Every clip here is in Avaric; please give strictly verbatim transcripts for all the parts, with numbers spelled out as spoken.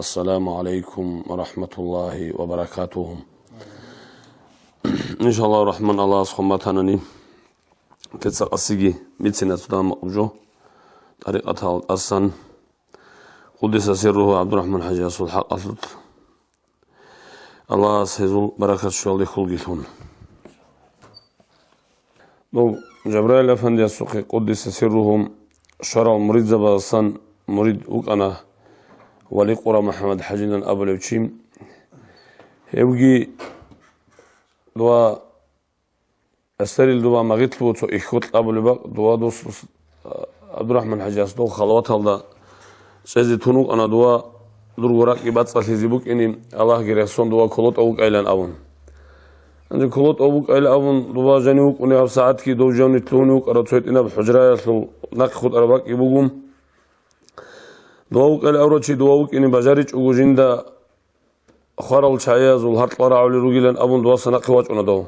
Ассаламу алейкум ва рахматуллахи ва баракатуху. Иншаллаху рахман, Аллагьас хъван батанани, лъица къасиги мицина цо дагьаб макъ жо, тӀарикъатал тӀасан, къуддиса сирругьу ГӀабдурахман ХӀажиясул хӀакъалъулъ. Аллагьас гьезул баракат щвалде хьулги лъун. Дов Жабраил афандиясухъе, къуддиса сирругьу, щварал муридзабаздасан мурид вукӀана Вали Къура МухӀаммад ХӀажилан абулев чи. Гьевги дова Эстерил дова магъитлъуго цо ихьолъ абулеб бакъ, дова дос, дос, а, ГӀабдурахман ХӀажияс дов халваталда чӀезе тун вукӀана, дова дурго ракӀги бацӀцӀалъизе букӀине, Аллагьги рехсон дова колотӀав вукӀайилан абун. Гьанже колотӀав вукӀайилан абун, дова жанив вукӀунеб гьаб сагӀатги дов жанив лъугьунев вукӀарав цо гьитӀинаб хӀужраялъул нахъе хутӀараб бакӀги буго. Дова вукӀайилан абурав чи дова вукӀине бажаричӀого жинда хварал чагӀиязул гьаркьла рагӀулел ругилан абун, дуваса нахъе вачӀуна дов.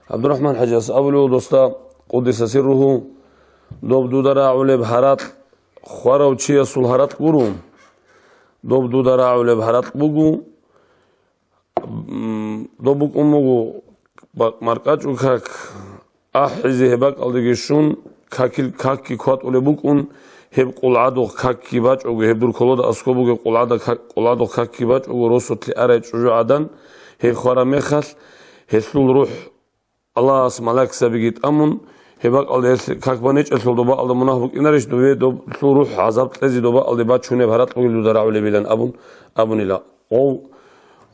ГӀабдурахман ХӀажияс абулев досда, къуддиса сирругьу, доб дуда рагӀулеб гьаракь хварав чиясул гьаракь гуро. Доб дуда рагӀулеб гьаракь буго, м, доб букӀун буго ба-, маркӀачӀул как, АхӀизе гьеб бакӀалдеги щун, какил-, какги кватӀулеб букӀун, гьеб къулгӀадухъ какги бачӀого, гьеб дур колода аскӀоб бугеб къулгӀада как-, къулгӀадухъ какги бачӀого, росулъе арай чӀужугӀадан гьеб хвараб мехалъ, гьелъул рухӀ Аллагьас малакзабиги тӀамун, гьеб бакӀалда гьелъ как баничӀелъул доба бакӀалда мунагь букӀинарищ, дове доб-, лъул рухӀ гӀазаб кьезе доба бакӀалде бачунеб гьаракь бугел дуда рагӀулебилан абун, абунила. Гъов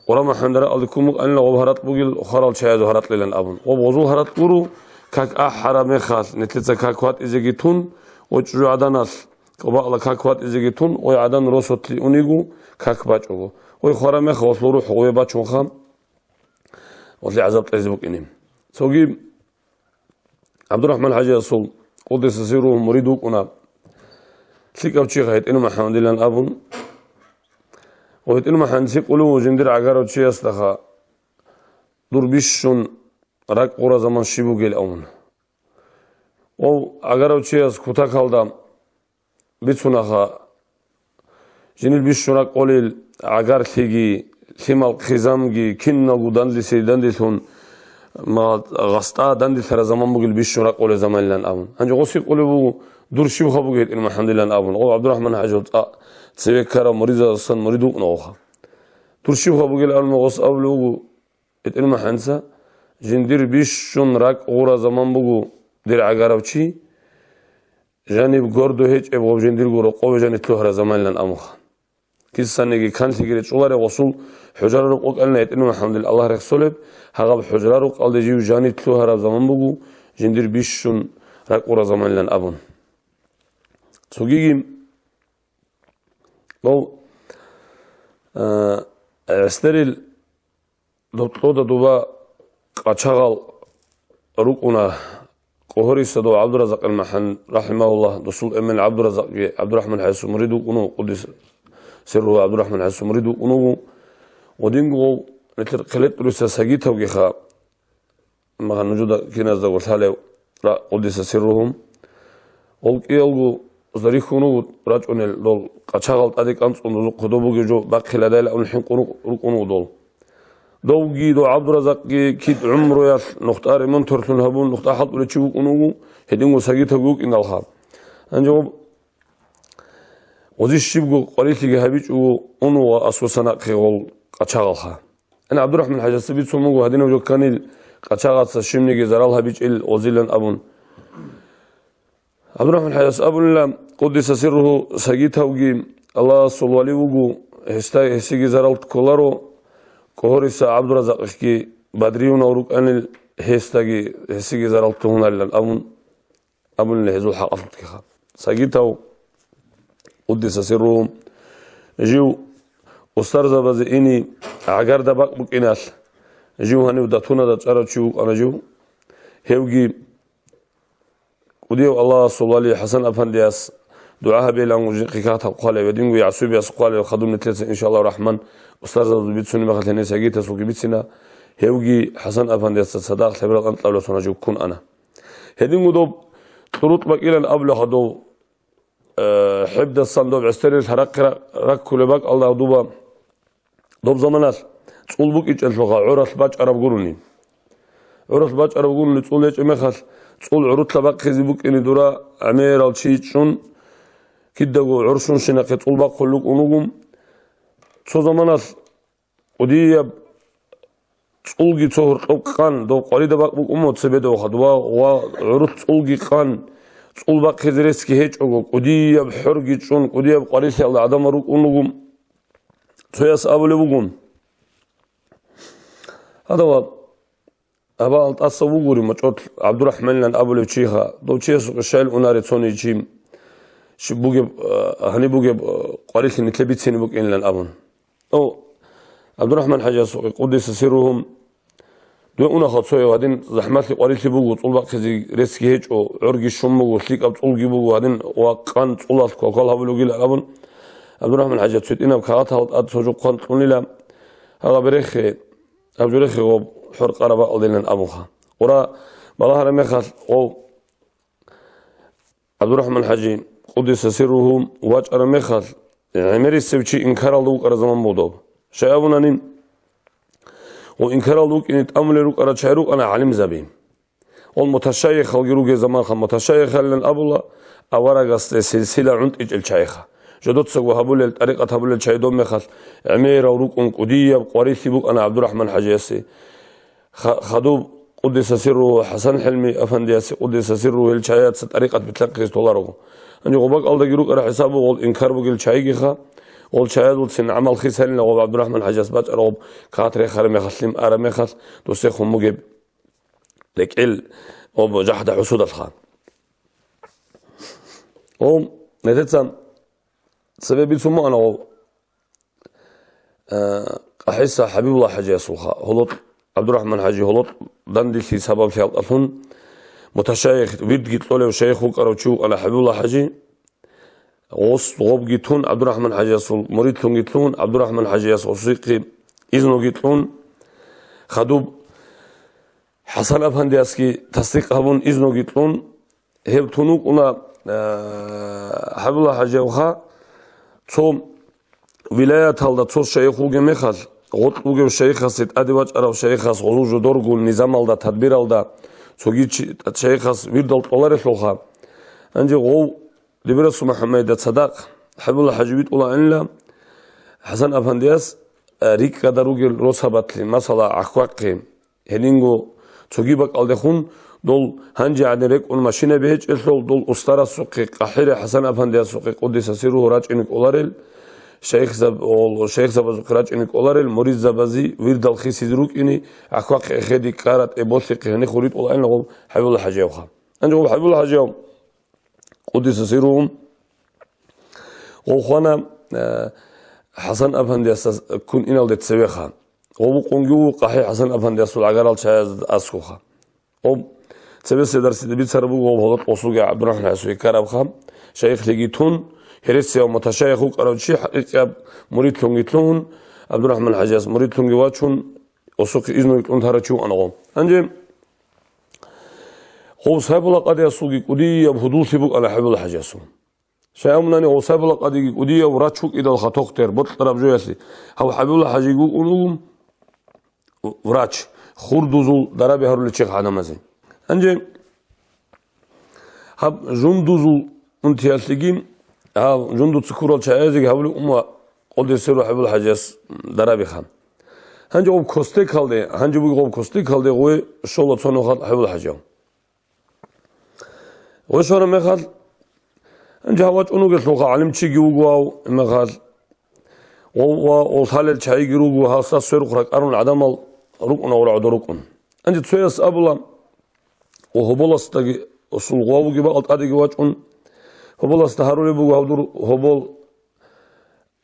Къура МухӀаммад рагӀалде ккун букӀанила, гъоб гьаракь бугел хварал чагӀазул гьаракьилан абун. Гъоб гъозул гьаракь гуро, как ахӀараб мехалъ, нилъеца как ватӀизеги тун, гъой чӀужугӀаданалъ, гъоб бакӀалда как ватӀизеги тун, гъой гӀадан росулъе униго, как бачӀого. Гъой хвараб мехалъ гъолъул рухӀ гъове бачунха, гъолъе гӀазаб кьезе букӀине. Цоги ГӀабдурахман ХӀажиясул, къуддиса сирругьу, мурид вукӀуна лъикӀав чиха ГьитӀинул МухӀаммадилан абун. Ва ГьитӀинул МухӀаммадица гьикъулев вуго жиндир гӀагарав чиясдаха, дур бищун ракӀ гъура заман щиб бугел абун. Ва гӀагарав чияс кутакалда бицунаха, жинил бищун ракӀолел гӀагарлъиги, лъимал хъизамги, киналго данделъи данделъун, ма-, гъастӀа данделъараб заман бугел бищун ракӀолел заманилан абун. Гьанже гъос гьикъулев вуго, дур щибха бугеб ГьитӀинул МухӀаммадилан абун, гъов ГӀабдурахман ХӀажиял цӀа цеве ккарав муридзабаздасан мурид вукӀуна гъовха. Дур щибха бугел абун, гъос абулев вуго, ГьитӀинул МухӀаммадица, жиндир бищун ракӀ гъура заман буго, дир гӀагарав чи, жаниб гордо гьечӀеб гъоб жиндирго рокъове жаниб лъугьараб заманилан абунха. Кисаниги канлъиги речӀчӀулареб гъосул хӀужра-рукъ вукӀанила ГьитӀинул МухӀаммадил Аллагь рехсолеб, гьагъаб хӀужра-рукъалде жив жаниб лъугьараб заман буго, жиндир бищун ракӀ гъура заманилан абун. Цогиги, дов, а, гӀестерил Доб кьода доба къачагъал рукӀуна, КӀогьориса дов ГӀабдуразакъил МухӀаммад, рахӀимагьуллагь, досул эмен ГӀабдуразакъги ГӀабдурахӀман ХӀайсу мурид вукӀуна, къуддиса сирругьу ГӀабдурахӀман ХӀайсу мурид вукӀун вуго. Гъодинго гъов нилъер Хъилетуриса Сагитовгиха, магьа нужеда киназдаго лъалев ра-, къуддиса сирругьу. Гъол кӀиялго зарихьун руго рачӀунел дол, къачагъал тӀаде кӀанцӀун дозухъ кодоб бугеб жо бахъиладайилан абун хӀинкъун рукӀун руго дол. Довги, дов ГӀабдуразакъги кид гӀумруялъ нухда ремонталъун гьабун, нухда хӀалтӀулев чи вукӀун вуго, гьединго Сагитовги вукӀиналха. Гьанже гъоб гъози щибго къварилъиги гьабичӀого ун вуго аскосан нахъе гъол къачагъалха. Ин ГӀабдурахӀман ХӀайсаца бицун буго гьадинаб жо кканил къачагъаца щибниги зарал гьабичӀел гъозилан абун. ГӀабдурахӀман ХӀайсас абунила, къуддиса сирругьу, Сагитовги Аллагьасул вали вуго, гьесда гьесиги зарал кколаро, КӀогьориса ГӀабдуразакъихъги бадриюнал рукӀанил гьесдаги гьесиги зарал лъугьуналилан абун, абунила гьезул хӀакъалъулъгиха. Сагитов, къуддиса сирругьу, жив устарзабазе ине гӀагарда бакӀ букӀиналъ, жив гьанив датунада чӀарав чи вукӀана жив. Гьевги кӀудияв Аллагьасул вали ХӀасан-апандияс дугӀа гьабейилан жинхъе кагътал хъвалев, гьединго ЯгӀсубияс хъвалев хадуб нилъеца, иншааллагьу рахӀман, устарзабазул бицунеб мехалъ гьенир Сагитасулги бицина, гьевги ХӀасан-апандиясда цадахъ лъеберал анкьабилеб соналъ жив ккун ана. Гьединго доб кьурутӀ бакӀилан абулеб гьадов, э, хӀебдасан доб гӀестерил гьарахъе ра-, раккулеб бакӀалда гьадуба Доб заманалъ цӀул букӀинчӀелъулха гӀоралъ бачӀараб гурони. ГӀоралъ бачӀараб гурони цӀул гьечӀеб мехалъ, цӀул гӀурулъа бахъизе букӀине дура гӀемерал чи чӀун, кидаго гӀурщунщинахъе цӀул бахъулел рукӀун руго. Цо заманалъ кӀудияб цӀулги цо гьоркьоб къан, доб къварида бакӀ букӀун буго цебедавха, ва, ва гӀурулъ цӀулги къан, цӀул бахъизе ресги гьечӀого, кӀудияб хӀорги чӀун, кӀудияб къварилъиялда гӀадамал рукӀун руго. Цояс абулеб буго: «Гьадава, аба алтӀаса вугури мочӀолъ ГӀабдурахӀманилан абулев чиха, дов чиясухъе щайил унаре цони чи, щиб бугеб, а, гьаниб бугеб, а, къварилъи нилъе бицине букӀинилан», — абун. О, ГӀабдурахӀман хӀажиясухъе, къуддиса сирругьу, дой унаха цояв гьадин захӀмалъи къварилъи буго, цӀул бахъизе ресги гьечӀо, гӀорги щун буго, лъикӀаб цӀулги буго, гьадин ва къан цӀулалъ квалквал гьабулев вугилан абун, ГӀабдурахӀман хӀажият цо тӀинаб кагъат гьалда тӀад цо жо хъван кьунила, гьагъа берехъе, гьаб жо рехе гъоб хӀоркъараб бакӀалдилан абунха. Гъура балагьараб мехалъ гъов ГӀабдурахӀман хӀажи, къуддиса сирругьу, вачӀараб мехалъ, гӀемерисев чи инкаралда вукӀараб заман буго доб. Щай абунани, гъов инкаралда вукӀине тӀамулел рукӀарал чагӀи рукӀана гӀалимзаби. Гъол муташайихалги ругел заманха, муташайихалилан абула, аварагасде силсила гӀунтӀичӀел чагӀиха. Жодоцаго гьабулел, тӀарикъат гьабулел чагӀи доб мехалъ, гӀемерал рукӀун кӀудияб къварилъи букӀана ГӀабдурахӀман хӀажиясе. Ха-, хадуб, къуддиса сирругьу, ХӀасан ХӀилми афандиясе, къуддиса сирругьу, гьел чагӀияца тӀарикъат битӀараб хъизе толаро. Гьанже гъоб бакӀалдаги рукӀараб хӀисаб буго гъол инкар бугел чагӀигиха, гъол чагӀазулцин гӀамал хисалин гъоб ГӀабдурахӀман хӀажияс бачӀараб гъоб кагъат рехараб мехалъ лъим араб мехалъ досехун бугеб рекӀел гъоб жахӀда-хӀусудалха. Гъоб нилъеца цебе бицун бугӀана гъоб Э, КъахӀиса ХӀабибулла хӀажиясулха, гьоло-, ГӀабдурахӀман хӀажи гьоло-, данделъи сабаблъи гьалкьалъун, муташайих, вирдги кьолев шайих вукӀарав чи вукӀана ХӀабибулла хӀажи, гъос гъобги тун, ГӀабдурахӀман хӀажиясул муридлъунги лъугьун, ГӀабдурахӀман хӀажияс гъосихъе изнуги кьун, хадуб ХӀасан афандиясги тасдикъ гьабун, изнуги кьун, гьеб тун вукӀуна, э, ХӀабибулла хӀажиявха, цо вилаяталда цо шайих вугеб мехалъ, гъоркь вугев шайихасе тӀаде вачӀарав шайихас гъозул жо доргун низамалда, тадбиралда цоги чи-, шайихас вирдал кьоларелъулха. Гьанже гъов Дибирасул МухӀаммадида цадахъ ХӀабибулла хӀажи витӀулаанила ХӀасан афандияс, э, рикӀкӀада ругел росабалъе, масала, гӀахьвахъе, гьединго цоги бакӀалдехун, дол гьанже гӀадин рекӀун машинаби гьечӀелъул, дол устарасухъе, КъахӀире ХӀасан афандиясухъе, къуддиса сирругьу, рачӀине кӀоларел, шайихзаб-, ол, шайихзабазухъе рачӀине кӀоларел, муридзабазе вирдал хисизе рукӀине, гӀахьвахъе эхеде, кӀара тӀе болъихъе гьенихъ витӀулаанила гъов ХӀабибулла хӀажиявха. Гьанже гъов ХӀабибулла хӀажияв, къуддиса сирругьу, гъов хвана, э, ХӀасан афандиясда ккун иналде цевеха. Гъов вукъунги вуго КъахӀи ХӀасан афандиясул гӀагарал чагӀазда аскӀовха. Гъоб цебесеб дарсида бицараб буго гъоб гьоло-, гъосулги ГӀабдурахӀман хӀажиясухъе ккарабха, шайихлъиги тун, гьересияв муташайих вукӀарав чи, хӀакъикъияб муридлъунги лъугьун, ГӀабдурахӀман хӀажияс муридлъунги вачун, гъосухъе изнуги кьун тарав чи вукӀана гъов. Гьанже гъов Сайфулла къадиясулги кӀудияб гьудуллъи букӀана ХӀабибулла хӀажиясул. Щай абунани, гъов Сайфулла къадиги кӀудияв врач вукӀидалха, тохтер, бокьараб жоялъе, гьав ХӀабибулла хӀажи вукӀун вуго врач, хурдузул дараби гьарулев чи гӀадамазе. Гьанже гьаб жундузул унтиялъеги, гьав жундуца ккурал чагӀазеги гьабулев вуго къодир сирругьу ХӀабибулла хӀажияс дарабиха. Гьанже гъоб костекалде, гьанже буго гъоб костекалде гъове щола цо нухалъ ХӀабибулла хӀажияв. Гъой щвараб мехалъ, гьанже гьав вачӀун вугелъулха гӀалимчиги вуго гьав мехалъ, ва, ва гъов лъалел чагӀиги руго, гьасда сверухъ ракӀарун гӀадамал рукӀуна гъура гӀодор рукӀун. Гьанже цояс абула, ва гьоболасдаги, асул гъов вугеб бакӀал тӀадеги вачӀун, гьоболасда гьарулеб буго гьав дур гьобол,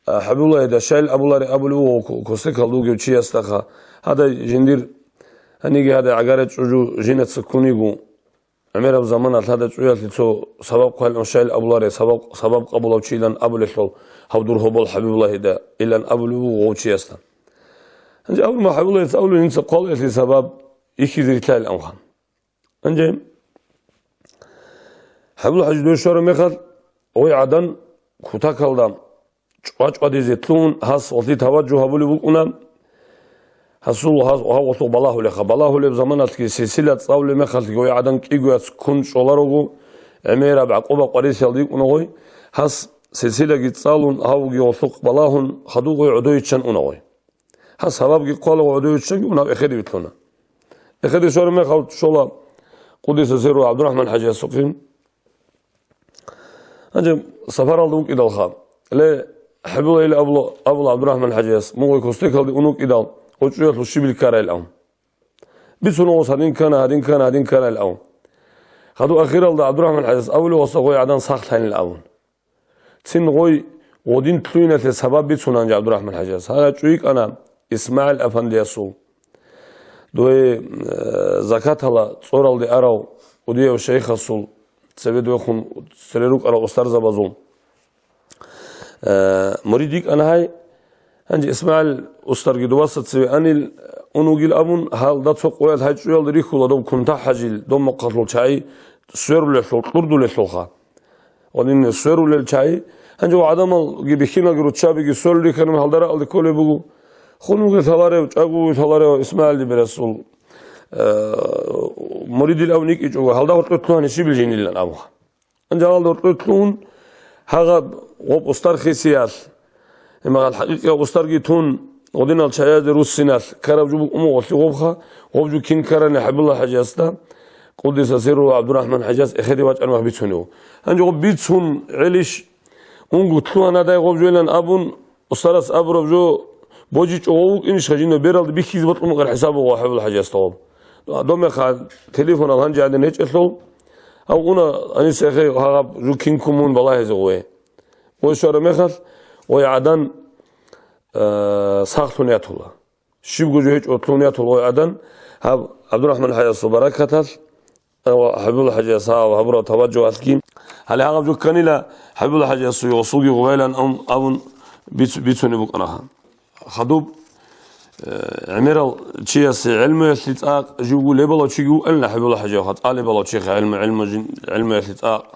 А, ХӀабибуллагьида щайил абуларе абулев вуго ко-, костекалда вугев чиясдаха. Гьадай жиндир, гьаниги гьадай гӀагара чӀужу жинца ккун йиго, гӀемераб заманалъ гьадай чӀуялъе цо сабаб хъвалин щайил абуларе, сабаб, сабаб къабулав чийилан абулелъул, гьав дур гьобол ХӀабибуллагьида, илан абулев вуго гъов чиясда. Гьанже абула ХӀабибуллагьица абулев, жинца хъвалелъе сабаб ихьизе рилълъайилан ха. Гьанже ХӀабибулла хӀажи дой щвараб мехалъ, гъой гӀадан кутакалда чӀвачӀвадизе лъугьун, гьас гъолъи таваджугь гьабулеб букӀуна. Гьасул гьас гьав гъолъухъ балагьулеха. Балагьулеб заманалъги, силсила цӀалулеб мехалъги гьев гӀадан кӀигояц ккун чӀоларого, гӀемераб гӀакъуба къварилъиялде йикӀуна гъой. Гьас силсилаги цӀалун, гьавги гъолъухъ балагьун, хадуб гъой гӀодовиччан уна гъой. Гьас гьабабги хъвала гъой гӀодовиччанги унав эхеде вилълъуна. Эхеде щвараб мехалъ щола Къуддиса сирругьу ГӀабдурахӀман ХӀажиясухъе. Гьанже сапаралда вукӀидалха, ле, ХӀабибуллагь, абула, абула ГӀабдурахӀман ХӀажияс, мугъ гъой костекалде ун вукӀидал, гъой чӀуялъул щибил ккарайилан. Бицун гъос гьадин ккана, гьадин ккана, гьадин ккарайилан. Хадуб ахиралда ГӀабдурахӀман ХӀажияс абулев гъоса гъой гӀадан сахлъанилан абун. Цин гъой гъодин лъугьиналъе сабаб бицун гьанже ГӀабдурахӀман ХӀажияс. Гьагъа чӀуйкӀана ИсмагӀил афандиясул. Дуе, э, закатала цӀоралде арав кӀудияв шайхасул, цебе дуехун цере рукӀарал устарзабазул, э, мурид йикӀана гьай. Гьанже ИсмагӀил устарги дубаса цеве анил ун вугил абун, гьалда цо къоялъ гьай чӀуялда рихьула доб Кунта-ХӀажил, доб махъалъул чагӀи сверулелъул, кьурдулелъулха. Гьанин сверулел чагӀи. Гьанже гӀадамалги бихьиналги руччабиги сверулел рихьанин гьалда раалде кколеб буго. Хун вугев лъаларев, чӀаго вугев лъаларев ИсмагӀил дибирасул, э, муридил абун йикӀичӀого, гьалда гъоркье лъугьани щибил жинилан абуха. Гьанже гьалда гъоркье лъугьун, гьагъаб гъоб устар хисиялъ, Гьеб мехалъ хӀакъикъияб устарги тун, гъодинал чагӀазде руссиналъ ккараб жо букӀун буго гъолъи гъобха, гъоб жо кин ккарани ХӀабибуллагь ХӀажиясда, Къуддиса сирругьу ГӀабдурахӀман ХӀажияс эхеде вачӀараб мех бицунев. Гьанже гъоб бицун гӀелищ, унго лъугьанадай гъоб жойилан абун, устарас абураб жо божичӀого вукӀинищха жинда бералда бихьизе бокьун букӀар хӀисаб буго ХӀабибуллагь ХӀажиясда гъоб. Доб мехалъ телефонал гьанже гӀадин гьечӀелъул, гьав уна гьаниса эхе гьагъаб жо кин ккун мун балагьизе гъове. Гъой щвараб мехалъ, гъой гӀадан, э, сахлъун ятула. Щибго жо гьечӀо лъун ятула гъой гӀадан, гьаб ГӀабдурахӀман ХӀажиясул баракаталъ, э, ва ХӀабибуллагь ХӀажияс гьаб-, гьабураб таваджугьалъги. Гьале гьагъаб жо кканила ХӀабибуллагь ХӀажиясул гъосулги гъувайлан ам-, абун бицу-, бицунеб букӀанаха. Хадуб, э, гӀемерал чиясе гӀелмуялъе цӀакъ живго лебалав чиги вукӀанила ХӀабибуллагь ХӀажияха, цӀалебалав чиха гӀелму, гӀелму жин-, гӀелмуялъе цӀакъ,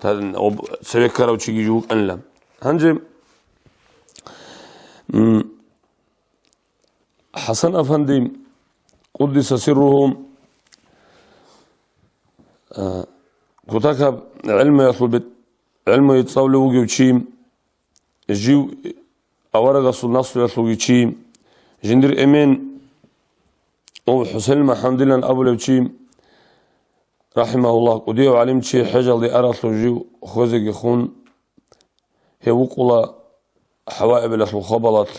та-, об-, цеве ккарав чиги жив вукӀанила. Гьанже, м, ХӀасан афанди, къуддиса сирругьу, э, кутакаб гӀелмуялъул бет-, гӀелмуе цӀалулев вугев чи, жив аварагасул наслуялъулги чи, жиндир эмен ва ХӀусейн МахӀамудилан абулев чи, рахӀимагьуллагь, кӀудияв гӀалимчи хӀежалде аралъув жив хвезеги хун, гьев вукъула ХӀаваэбилалъул хабалалъ.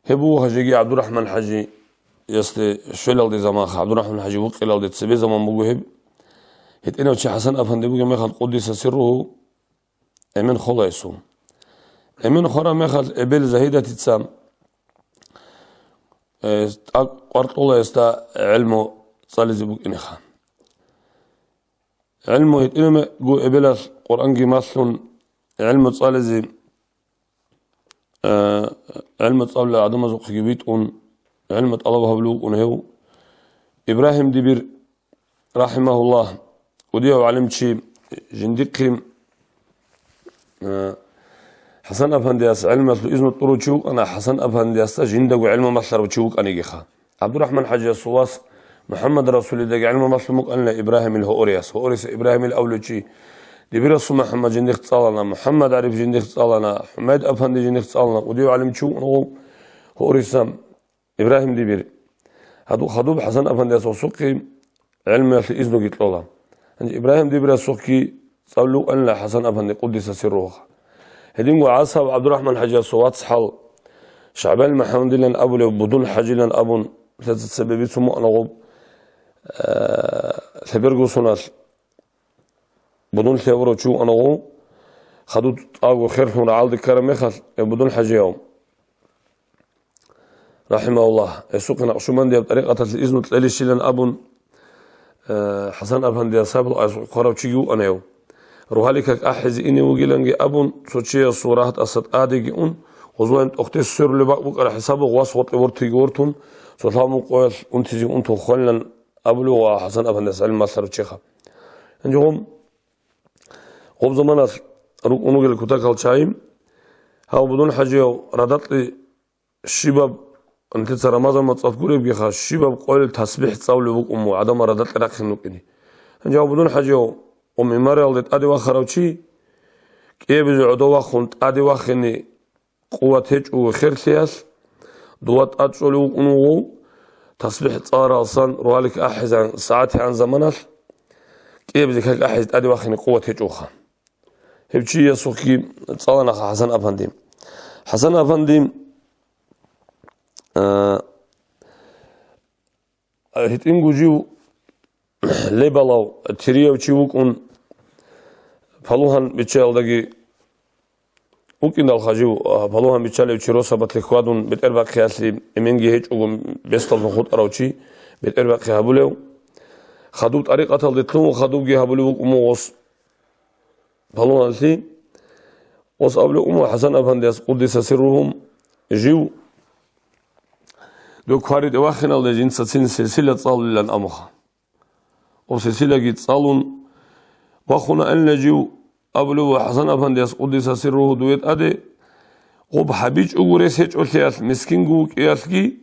Гьеб буго гьажеги ГӀабдурахӀман ХӀажиясде щвелалде заманха, ГӀабдурахӀман ХӀажи вукъилалде цебе заман буго гьеб. ГьитӀинав чи ХӀасан афанди бугеб мехалъ, къуддиса сирругьу, эмен хола гьесул. Эмен хвараб мехалъ эбел Загьидатица, э, тӀакӀ къваркьула гьесда гӀелму цӀализе букӀинеха. ГӀелму гьитӀинабго эбелалъ Къуръанги малъун, гӀелму цӀализе, э, гӀелму цӀалулел гӀадамазухъеги витӀун, гӀелму тӀалаб гьабулев вукӀун гьев. Ибрагьим дибир, рахӀимагьуллагь, кӀудияв гӀалимчи, жиндихъе, э, ХӀасан афандияс гӀелмуялъул изну тӀурав чи вукӀана, ХӀасан афандиясда жиндаго гӀелму малъарав чи вукӀанигиха. ГӀабдурахӀман ХӀажиясул вас МухӀаммад Расулидаги гӀелму малъун букӀанила Ибрагьимил гьоорияс. Гьоорис Ибрагьимил абулев чи, дибирасул МухӀаммад жиндихъ цӀалана, МухӀаммад ГӀариф жиндихъ цӀалана, ХӀумайд афанди жиндихъ цӀалана, кӀудияв гӀалимчи вукӀун гъов гьоорис Ибрагьим дибир. Гьаду-, хадуб ХӀасан афандияс гъосухъе гӀелмуялъе изнуги кьола. Гьанже Ибрагьим дибирасухъги цӀалулев вукӀанила ХӀасан афанди, къуддиса сирругьу. Гьединго ГӀасав ГӀабдурахӀман ХӀажиясул вацгӀал ШагӀбан МухӀаммадилан абулев, Будун ХӀажилан абун, лъеца цебе бицун букӀана гъоб, э, лъеберго соналъ Будун лъеворав чи вукӀана гъов, хадуб тӀаго херлъун рагӀалде ккараб мехалъ, э, Будун ХӀажияв, рахӀимагьуллагь, гьесухъе накъшубандияб тӀарикъаталъе изну кьелищилан абун, э, ХӀасан афандияс гьаб хъварав чиги вукӀана гьев. Рогьалил как ахӀизе ине вугиланги абун, цо чиясул рагьтӀаса тӀадеги ун, гъозулайин тӀохде сверулеб бакӀ букӀараб хӀисабалъ вас гъоркье вортиги вортун, цо лъабмукъоялъ унтизе унтун хванилан абулев ва ХӀасан афандияс гӀелму малъарав чиха. Гьанже гъоб, гъоб заманалъ рукӀун ругел кутакал чагӀи, Гьав Будун-хӀажияв радакье щибаб, нилъеца Рамазан моцӀалъ гуребгиха, щибаб къоялъ тасбихӀ цӀалулев вукӀун вуго, гӀадамал радакье рахъин рукӀине. Гьанже гьав Будун-хӀажияв ва мемориалде тӀаде вахарав чи, кӀиабизе гӀодов вахун тӀаде вахине къуват гьечӀого херлъиялъ, дова тӀад чӀолев вукӀун вуго, тасбихӀ цӀаларалсан рогьалихь ахӀизегӀан сагӀатигӀан заманалъ, кӀиабизе как ахӀизе тӀаде вахине къуват гьечӀоха. Гьев чиясухъги цӀаланаха ХӀасан Афанди. ХӀасан Афанди, а, гьитӀинго жив лебалав, тирияв чи вукӀун, палугьан биччаялдаги вукӀиналха жив, а, палугьан биччалев чи росабалъе хьвадун, бетӀербахъиялъе эменги гьечӀого, бесдаллъун хутӀарав чи, бетӀербахъи гьабулев. Хадуб тӀарикъаталде лъугьун хадубги гьабулев вукӀун вуго гъос палугьанлъи. Гъос абулев вукӀун вуго ХӀасан Афандияс, къуддиса сирругьу, жив дов квариде вахиналде жинцацин силсила цӀалулилан абунха. Гъов силсилаги цӀалун вахунаанила жив, абулев вуго ХӀасан Афандияс, къуддиса сирругьу, дове тӀаде, гъоб гьабичӀого рес гьечӀолъиялъ, мискинго вукӀиялъги,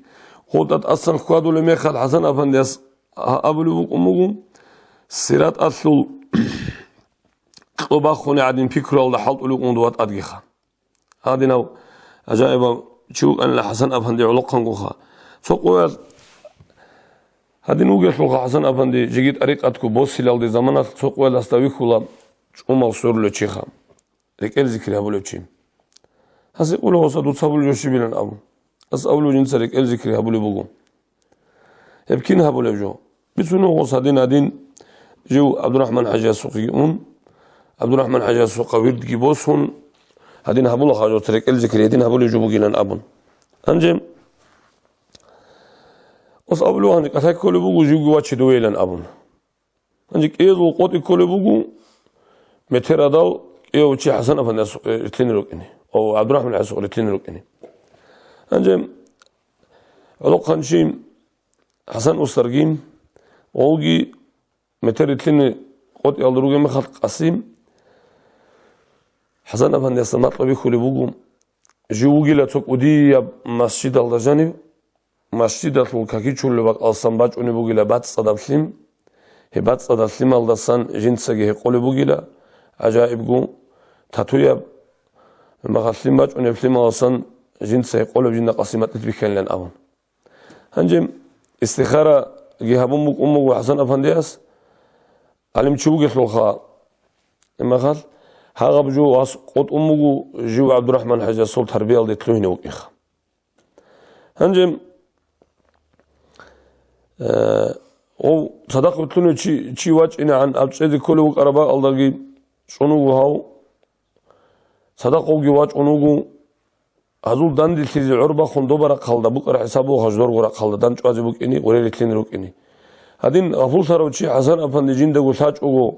гъоб тӀатӀасан хьвадулеб мехалъ ХӀасан Афандияс гьа-, абулев вукӀун буго, сираталъул кьо бахунеб гӀадин пикруялда хӀалтӀулев вукӀун дова тӀадгиха. Гьадинав гӀажаибав чи вукӀанила ХӀасан Афанди гӀолохъангоха. Цо къоялъ гьадин вугелъулха ХӀасан Афанди жеги тӀарикъатго босилалде заманалъ цо къоялъ гьасда вихьула чӀумал сверулев чиха, рекӀел зикри гьабулев чи. Гьас гьикъула, гъоса дуца гьабулеб жо щибилан абун. Гьас абулеб жинца рекӀел зикри гьабулеб буго. Гьеб кин гьабулеб жо? Бицунеб гъос гьадин-гьадин жив ГӀабдурахӀман ХӀажиясухъеги ун, ГӀабдурахӀман ХӀажиясухъа вирдги босун, гьадин гьабула хажат рекӀел зикри гьедин гьабулеб жо бугилан абун. Гьанже гъос абулев гьанже кӀалъай кколеб буго, живги вачидувейилан абун. Гьанже кӀиязул къотӀи кколеб буго, метер гьадал кӀияв чи ХӀасан Афандиясухъе ритлъине рукӀине, о, ГӀабдурахӀман ХӀажиясухъе ритлъине рукӀине. Гьанже гӀолохъанчи ХӀасан устарги, гъовги метер ритлъине къотӀиялда ругеб мехалъ къаси, ХӀасан Афандиясда макьу бихьулеб буго, жив вугила цо кӀудияб масжидалда жанив, масжидалъул какичулеб бакӀалдасан бачӀунеб бугила бацӀцӀадаб лъим, гьеб бацӀцӀадаб лъималдасан жинцаги гьекъолеб бугила, гӀажаибго, татуяб, магьа лъим бачӀунеб лъималдасан жинца гьекъолеб жинда къаси макьилъ бихьанилан абун. Гьанже истихараги гьабун букӀун буго ХӀасан Афандияс, гӀалимчи вугелъулха, имахал, гьагъаб жо вас къотӀун буго жив ГӀабдурахӀман ХӀажиясул тарбиялде лъугьине вукӀиха. Гьанже, э, гъов цадахъ вутлъунев чи, чи вачӀинегӀан абчӀезе кколев вукӀараб бакӀалдаги чӀун вуго гьав, цадахъ гъовги вачӀун вуго, гьазул данделъизе гӀор бахун доба рахъалда, букӀараб хӀисаб буго гьаж дорго рахъалда дандчӀвазе букӀине, гъуре ритлъине рукӀине. Гьадин гъапуллъарав чи ХӀасан Афанди жиндаго лъачӀого,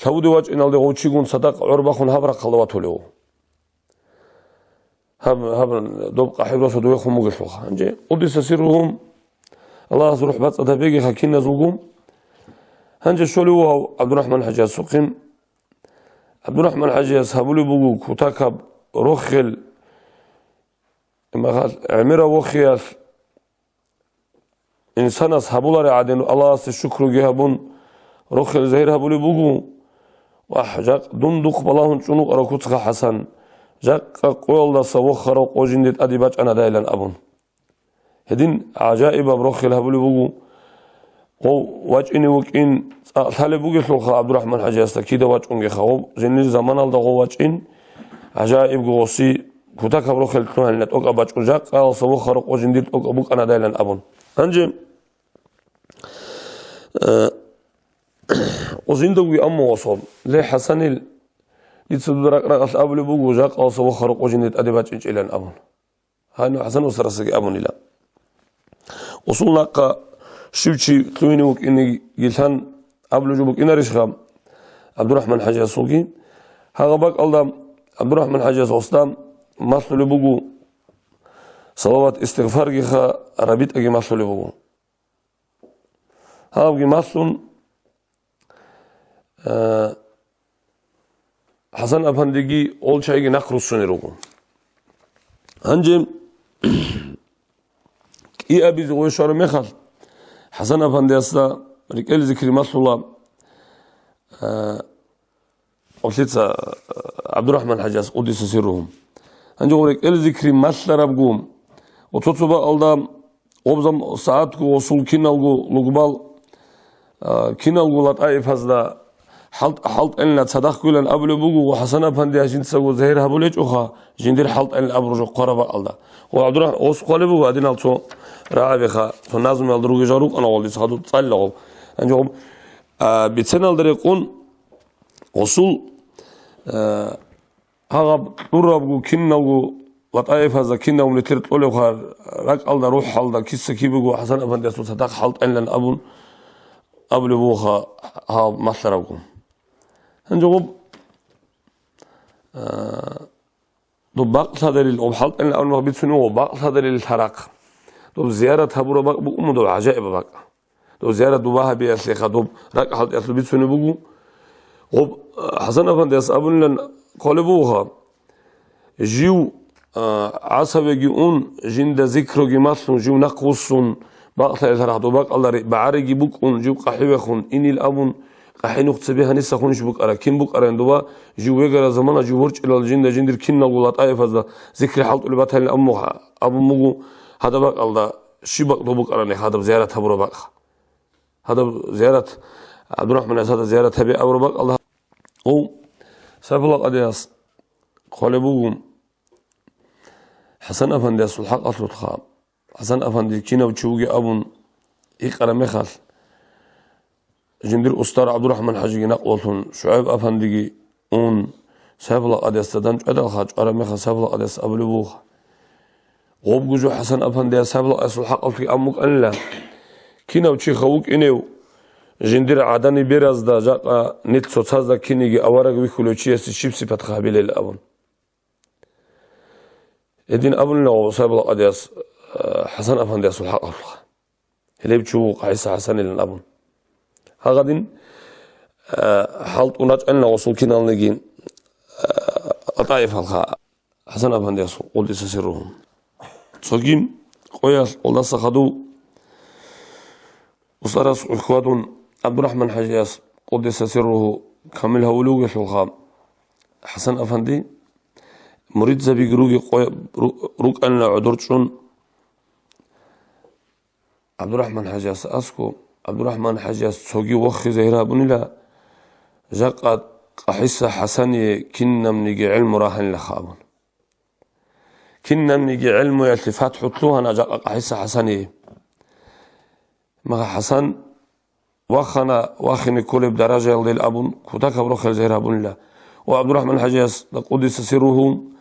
лъабуде вачӀиналде гъов чигун цадахъ гӀор бахун гьаб рахъалда ватулев. Гьаб, гьаб доб къахӀиб росу довехун бугелъулха. Гьанже къуддиса сирругьу, Аллагьас рухӀ бацӀцӀад гьабегиха киназулгун. Гьанже щолев вугев ГӀабдурахӀман ХӀажиясухъе. ГӀабдурахӀман ХӀажияс гьабулеб буго кутакаб рохел, магьа-, гӀемераб вохиялъ инсанас гьабулареб гӀадин Аллагьасде шукруги гьабун, рохел загьир гьабулеб буго: «Вагь, жакъ дун духъ балагьун чӀун вукӀарав куцха ХӀасан, жакъа къоялдаса вохарав къо жинде тӀаде бачӀанадайилан», – абун. Гьедин гӀажаибаб рохел гьабулеб буго. Гъов вачӀине вукӀин цӀакъ лъалеб бугелъулха ГӀабдурахӀман ХӀажиясда, кида вачӀунгеха гъов, жиндир заманалда гъов вачӀин, гӀажаибго гъоси кутакаб рохел лъугьанила тӀокӀаб бачӀун, жакъа алса вохарав къо жиндир тӀокӀаб букӀанадайилан абун. Гьанже, э, къо жиндагуги амма гъосо, ле, ХӀасанил, дица дуда ракӀ-ракӀалъ абулеб буго, жакъа алса вохарав къо жиндир тӀаде бачӀинчӀилан абун. Гьанив ХӀасан устарасаги абунила. Усул нахъа щив чи лъугьине вукӀинегилъан абулеб жо букӀинарищха ГӀабдурахӀман ХӀажиясулги? Гьагъаб бакӀалда ГӀабдурахӀман ХӀажияс гъосда малъулеб буго, салават-истигъфаргиха рабитӀаги малъулеб буго. Гьабги малъун, э, ХӀасан Афандиги гъол чайги нахъ руссунел руго. Гьанже кӀиабизе гъой щвараб мехалъ, ХӀасан-афандиясда рекӀел зикри малъула, а, гъолъица, а, ГӀабдурахӀман-хӀажияс, къуддиса сирругьу. Гьанже гъо рекӀел зикри малъарабго, оцо-цо бакӀалда гъобзам сагӀатго гъосул киналго лугбал, а, киналго латӀаифазда хӀалт-, хӀалтӀайилан цадахъ гуйилан абулеб буго, ва ХӀасан-афанди гьажинцаго загьир гьабулечӀоха, жиндир хӀалтӀайилан абураб жо хъвараб бакӀалда. Ва ГӀабдурахӀ-, гъос хъвалеб буго гьадинал цо рагӀабиха, цо назмуялда ругел жал рукӀана гъолдица хадуб цӀалила гъоб. Гьанже гъоб, а, биценалда рекъон гъосул, а, гьагъаб кьурабго киналго латӀаифазда кинаб нилъер кьолебха ракӀалда, рухӀалда киса-кибего ХӀасан-афандиясул цадахъ хӀалтӀайилан абун абулеб бугоха гьаб малъарабго. Гьанже гъоб, а, доб бакълъадерил, гъоб хӀалтӀайилан абун бицунеб буго бакълъадерил лъарахъ. Доб зиярат гьабураб бакӀ букӀун буго доб гӀажаибаб бакӀ. Доб зиярат дуба гьабиялъеха доб ракӀ хӀалтӀиялъул бицунеб буго. Гъоб, а, ХӀасан-афандияс абунилан хъвалеб бугоха, жив, а, гӀасавеги ун, жинда зикруги малъун, жив нахъвуссун, бакълъайилан лъарахъ доб бакӀалда ри-, багӀариги букӀун, жив къахӀивехун, инил абун, къахӀи нух цебе гьаниса хунищ букӀара, кин букӀаран дуба, жив вегараб замана жив ворчӀилал жинда жиндир киналго латӀаифазда зикри хӀалтӀулеб батанилан абун буго, гьадаб бакӀалда щиб бакӀ доб букӀарани гьадаб зиярат гьабураб бакӀ. Гьадаб зиярат, ГӀабдурахӀманас гьадаб зиярат гьабе абураб бакӀалда. Ов, Сайфулла къадияс хъвалеб буго, ХӀасан-афандиясул хӀакъалъулъха, ХӀасан-афанди кинав чи вугев абун гьикъараб мехалъ, жиндир устар ГӀабдурахӀман-хӀажиги накъвалъун, ШугӀайб-афандиги ун, Сайфулла къадиясда дандчӀвадалха чӀвараб мехалъ, Сайфулла къадияс абулеб буго, гъобго жо ХӀасан-афандияс Сайфулла къадиясул хӀакъалъулъги абун букӀанила, кинав чиха вукӀинев, жиндир гӀадани беразда жакъа нилъ цоцазда кинеги авараг вихьулев чиясе щиб сипатха гьабилел абун. Гьедин абунила Сайфулла къадияс, а, ХӀасан-афандиясул хӀакъалъулъха. Гьелеб чи вуго ГӀиса ХӀасанилан абун. Гьагъадин, а, хӀалтӀун рачӀанила гъосул киналниги, а, латӀаифалха ХӀасан-афандиясул, къуддиса сирругьу. Цоги къоялъ гъолдаса хадув устарас хьвадун ГӀабдурахӀман-хӀажияс, къуддиса сирругьу, камил гьавулев вугелъулха, ХӀасан-афанди муридзабиги руги къоя-, ру-, рукӀанила гӀодор чӀун, ГӀабдурахӀман-хӀажияс аскӀо, ГӀабдурахӀман-хӀажияс цоги вохизе гьир гьабунила, жакъа ГӀиса ХӀасание кинабниги гӀелму рагьанилаха абун. Кинабниги гӀелмуялъе фатхӀу лъугьана жакъа ГӀиса ХӀасание. Мага ХӀасан вахана вахине кколеб даражаялдел абун, кутакаб рохел зегьир гьабунила. Ва ГӀабдурахӀман-хӀажияс, къуддиса сирругьу,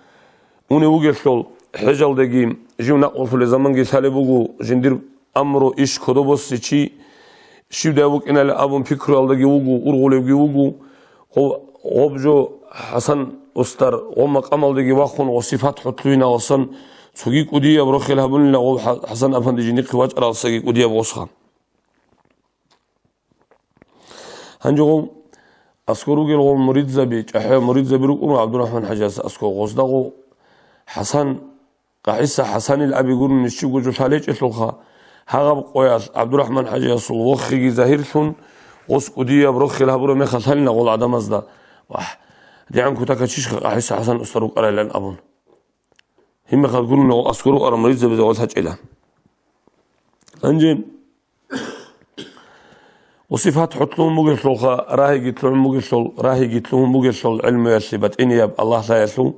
унев вугелъул, хӀежалдеги жив накъвалъулеб заманги лъалеб буго, жиндир амру иш кодобосе чи щивдай вукӀиналеб абун пикруялдаги вуго, ургъулевги вуго. Гъо-, гъоб жо ХӀасан устар гъо макъамалдеги вахун, гъоси фатхӀу лъугьина гъосан цоги кӀудияб рохел гьабунила гъов ХӀа-, ХӀасан-афанди жиндихъе вачӀаралсаги кӀудияб гъосха. Гьанже гъов аскӀор ругел гъов муридзаби, чӀахӀиял муридзаби рукӀун ГӀабдурахӀман-хӀажияс аскӀо гъозда гъов ХӀасан, ГӀиса ХӀасанил аби гурони щибго жо лъалечӀелъулха, гьагъаб къоялъ ГӀабдурахӀман-хӀажиясул вохиги загьирлъун, гъос кӀудияб рохел гьабураб мехалъ лъалина гъол гӀадамазда, вагь, дигӀан кутакаб чищха ГӀиса ХӀасан устар рукӀарайилан абун. Гьимахъал гурони гъол аскӀор рукӀарал муридзабизе гъол лъачӀила. Гьанже Гъоси фатхӀу лъугьун бугелъулха, рагьиги лъугьун бугелъул, рагьиги лъугьун бугелъул гӀелмуялъе батӀинияб Аллагь лъаялъул.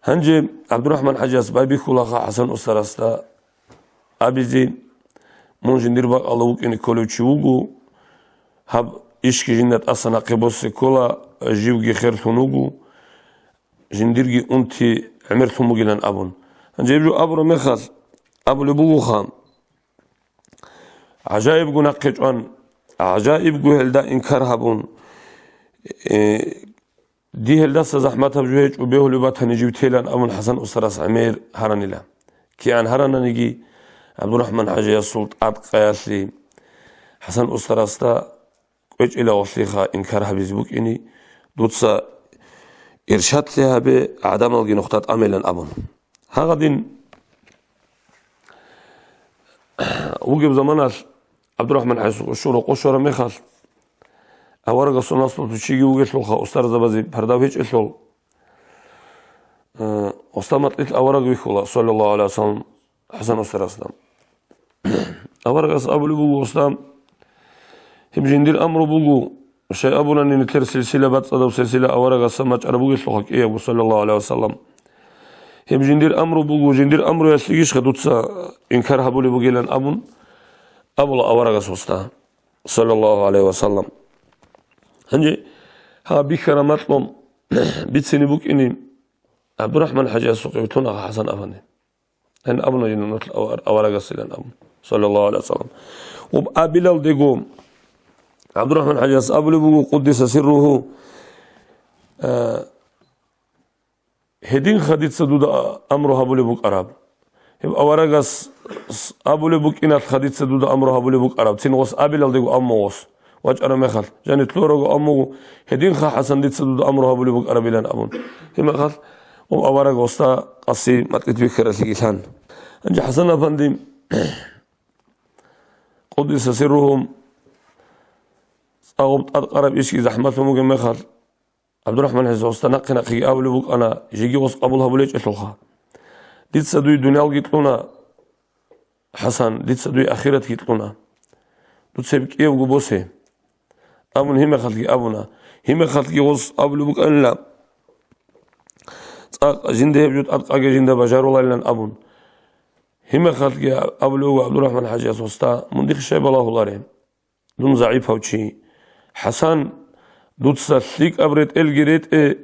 Гьанже ГӀабдурахӀман-хӀажияс байбихьулаха ХӀасан устарасда абизе, мун жиндир бакӀалда вукӀине кколев чи вуго, гьаб ишги жинда тӀаса нахъе босе ккола, живги херлъун вуго, жиндирги унти гӀемерлъун бугилан абун. Гьанже гьеб жо абураб мехалъ абулеб бугоха, ГӀажаибго нахъе чӀван, гӀажаибго гьелда инкар гьабун, э, дие гьелдаса захӀматаб жо гьечӀо, бегьулеб батани жив телан абун ХӀасан устарас гӀемер гьаранила. КигӀан гьарананиги, ГӀабдурахӀман-хӀажиясул тӀадкъаялъе ХӀасан устарасда кӀвечӀила гъолъиха инкар гьабизе букӀине, дуца иршадлъи гьабе, гӀадамалги нухда тӀамилан абун. Гьагъадин вугеб заманалъ ГӀабдурахӀман хӀажияс къо щвараб мехалъ, аварагасул наслу чиги вугелъулха, устарзабазе пардав гьечӀелъул, э, уста макьилъ авараг вихьула, саллаллагьу гӀалайгьи вассалам, ХӀасан устарасда. Аварагас абулеб буго, уста, гьеб жиндир амру буго, щай абунани, нилъер силсила бацӀцӀадаб силсила аварагасда бачӀараб бугелъулха кӀиябго, саллаллагьу гӀалайгьи вассалам. Гьеб жиндир амру буго, жиндир амруялъегищха дуца инкар гьабулеб бугилан абун, абула аварагас, уста, саллаллагьу гӀалайгьи вассалам. Гьанже гьаб бихьараб макьу бицине букӀине, ГӀабдурахӀман хӀажиясухъе витуна ХӀасан афанди. Гьаниб абуна жинда нух авар-, аварагасилан абун, саллаллагьу гӀалайгьи вассалам. Ва абилалдего ГӀабдурахӀман хӀажияс абулеб буго, къуддиса сирругьу, э, гьединха дица дуда амру гьабулеб букӀараб. Гьеб аварагас с-, абулеб букӀиналъха дица дуда амру гьабулеб букӀараб, цин гъос абилалдего амма гъос. ВачӀараб мехалъ, жаниб лъугьарабго амма буго, гьединха ХӀасан дица дуда амру гьабулеб букӀарабилан абун. Гьеб мехалъ, гьеб авараг уста къаси макьилъ бихьаралъеги лъан. Гьанже ХӀасан афанди, къуддиса сирругьу, цӀакъ гьеб тӀадкъараб ишги захӀмалъун бугеб мехалъ, ГӀабдурахӀман хӀажияс уста нахъе-нахъеги абулеб букӀана, жеги гъос къабул гьабулечӀелъулха. Дица дуе дуниялги кьуна, ХӀасан, дица дуе ахиратги кьуна. Дуца гьеб кӀиябго босе, абун, гьеб мехалъги абуна. Гьеб мехалъги гъос абулеб букӀанила, цӀакъ жинда гьеб жо тӀадкъаги жинда бажаруларилан абун. Гьеб мехалъги абулеб буго ГӀабдурахӀман хӀажияс, уста, мун дихъ щай балагьулареб? Дун загӀипав чи. ХӀасан, дуца лъикӀаб ретӀелги ретӀе,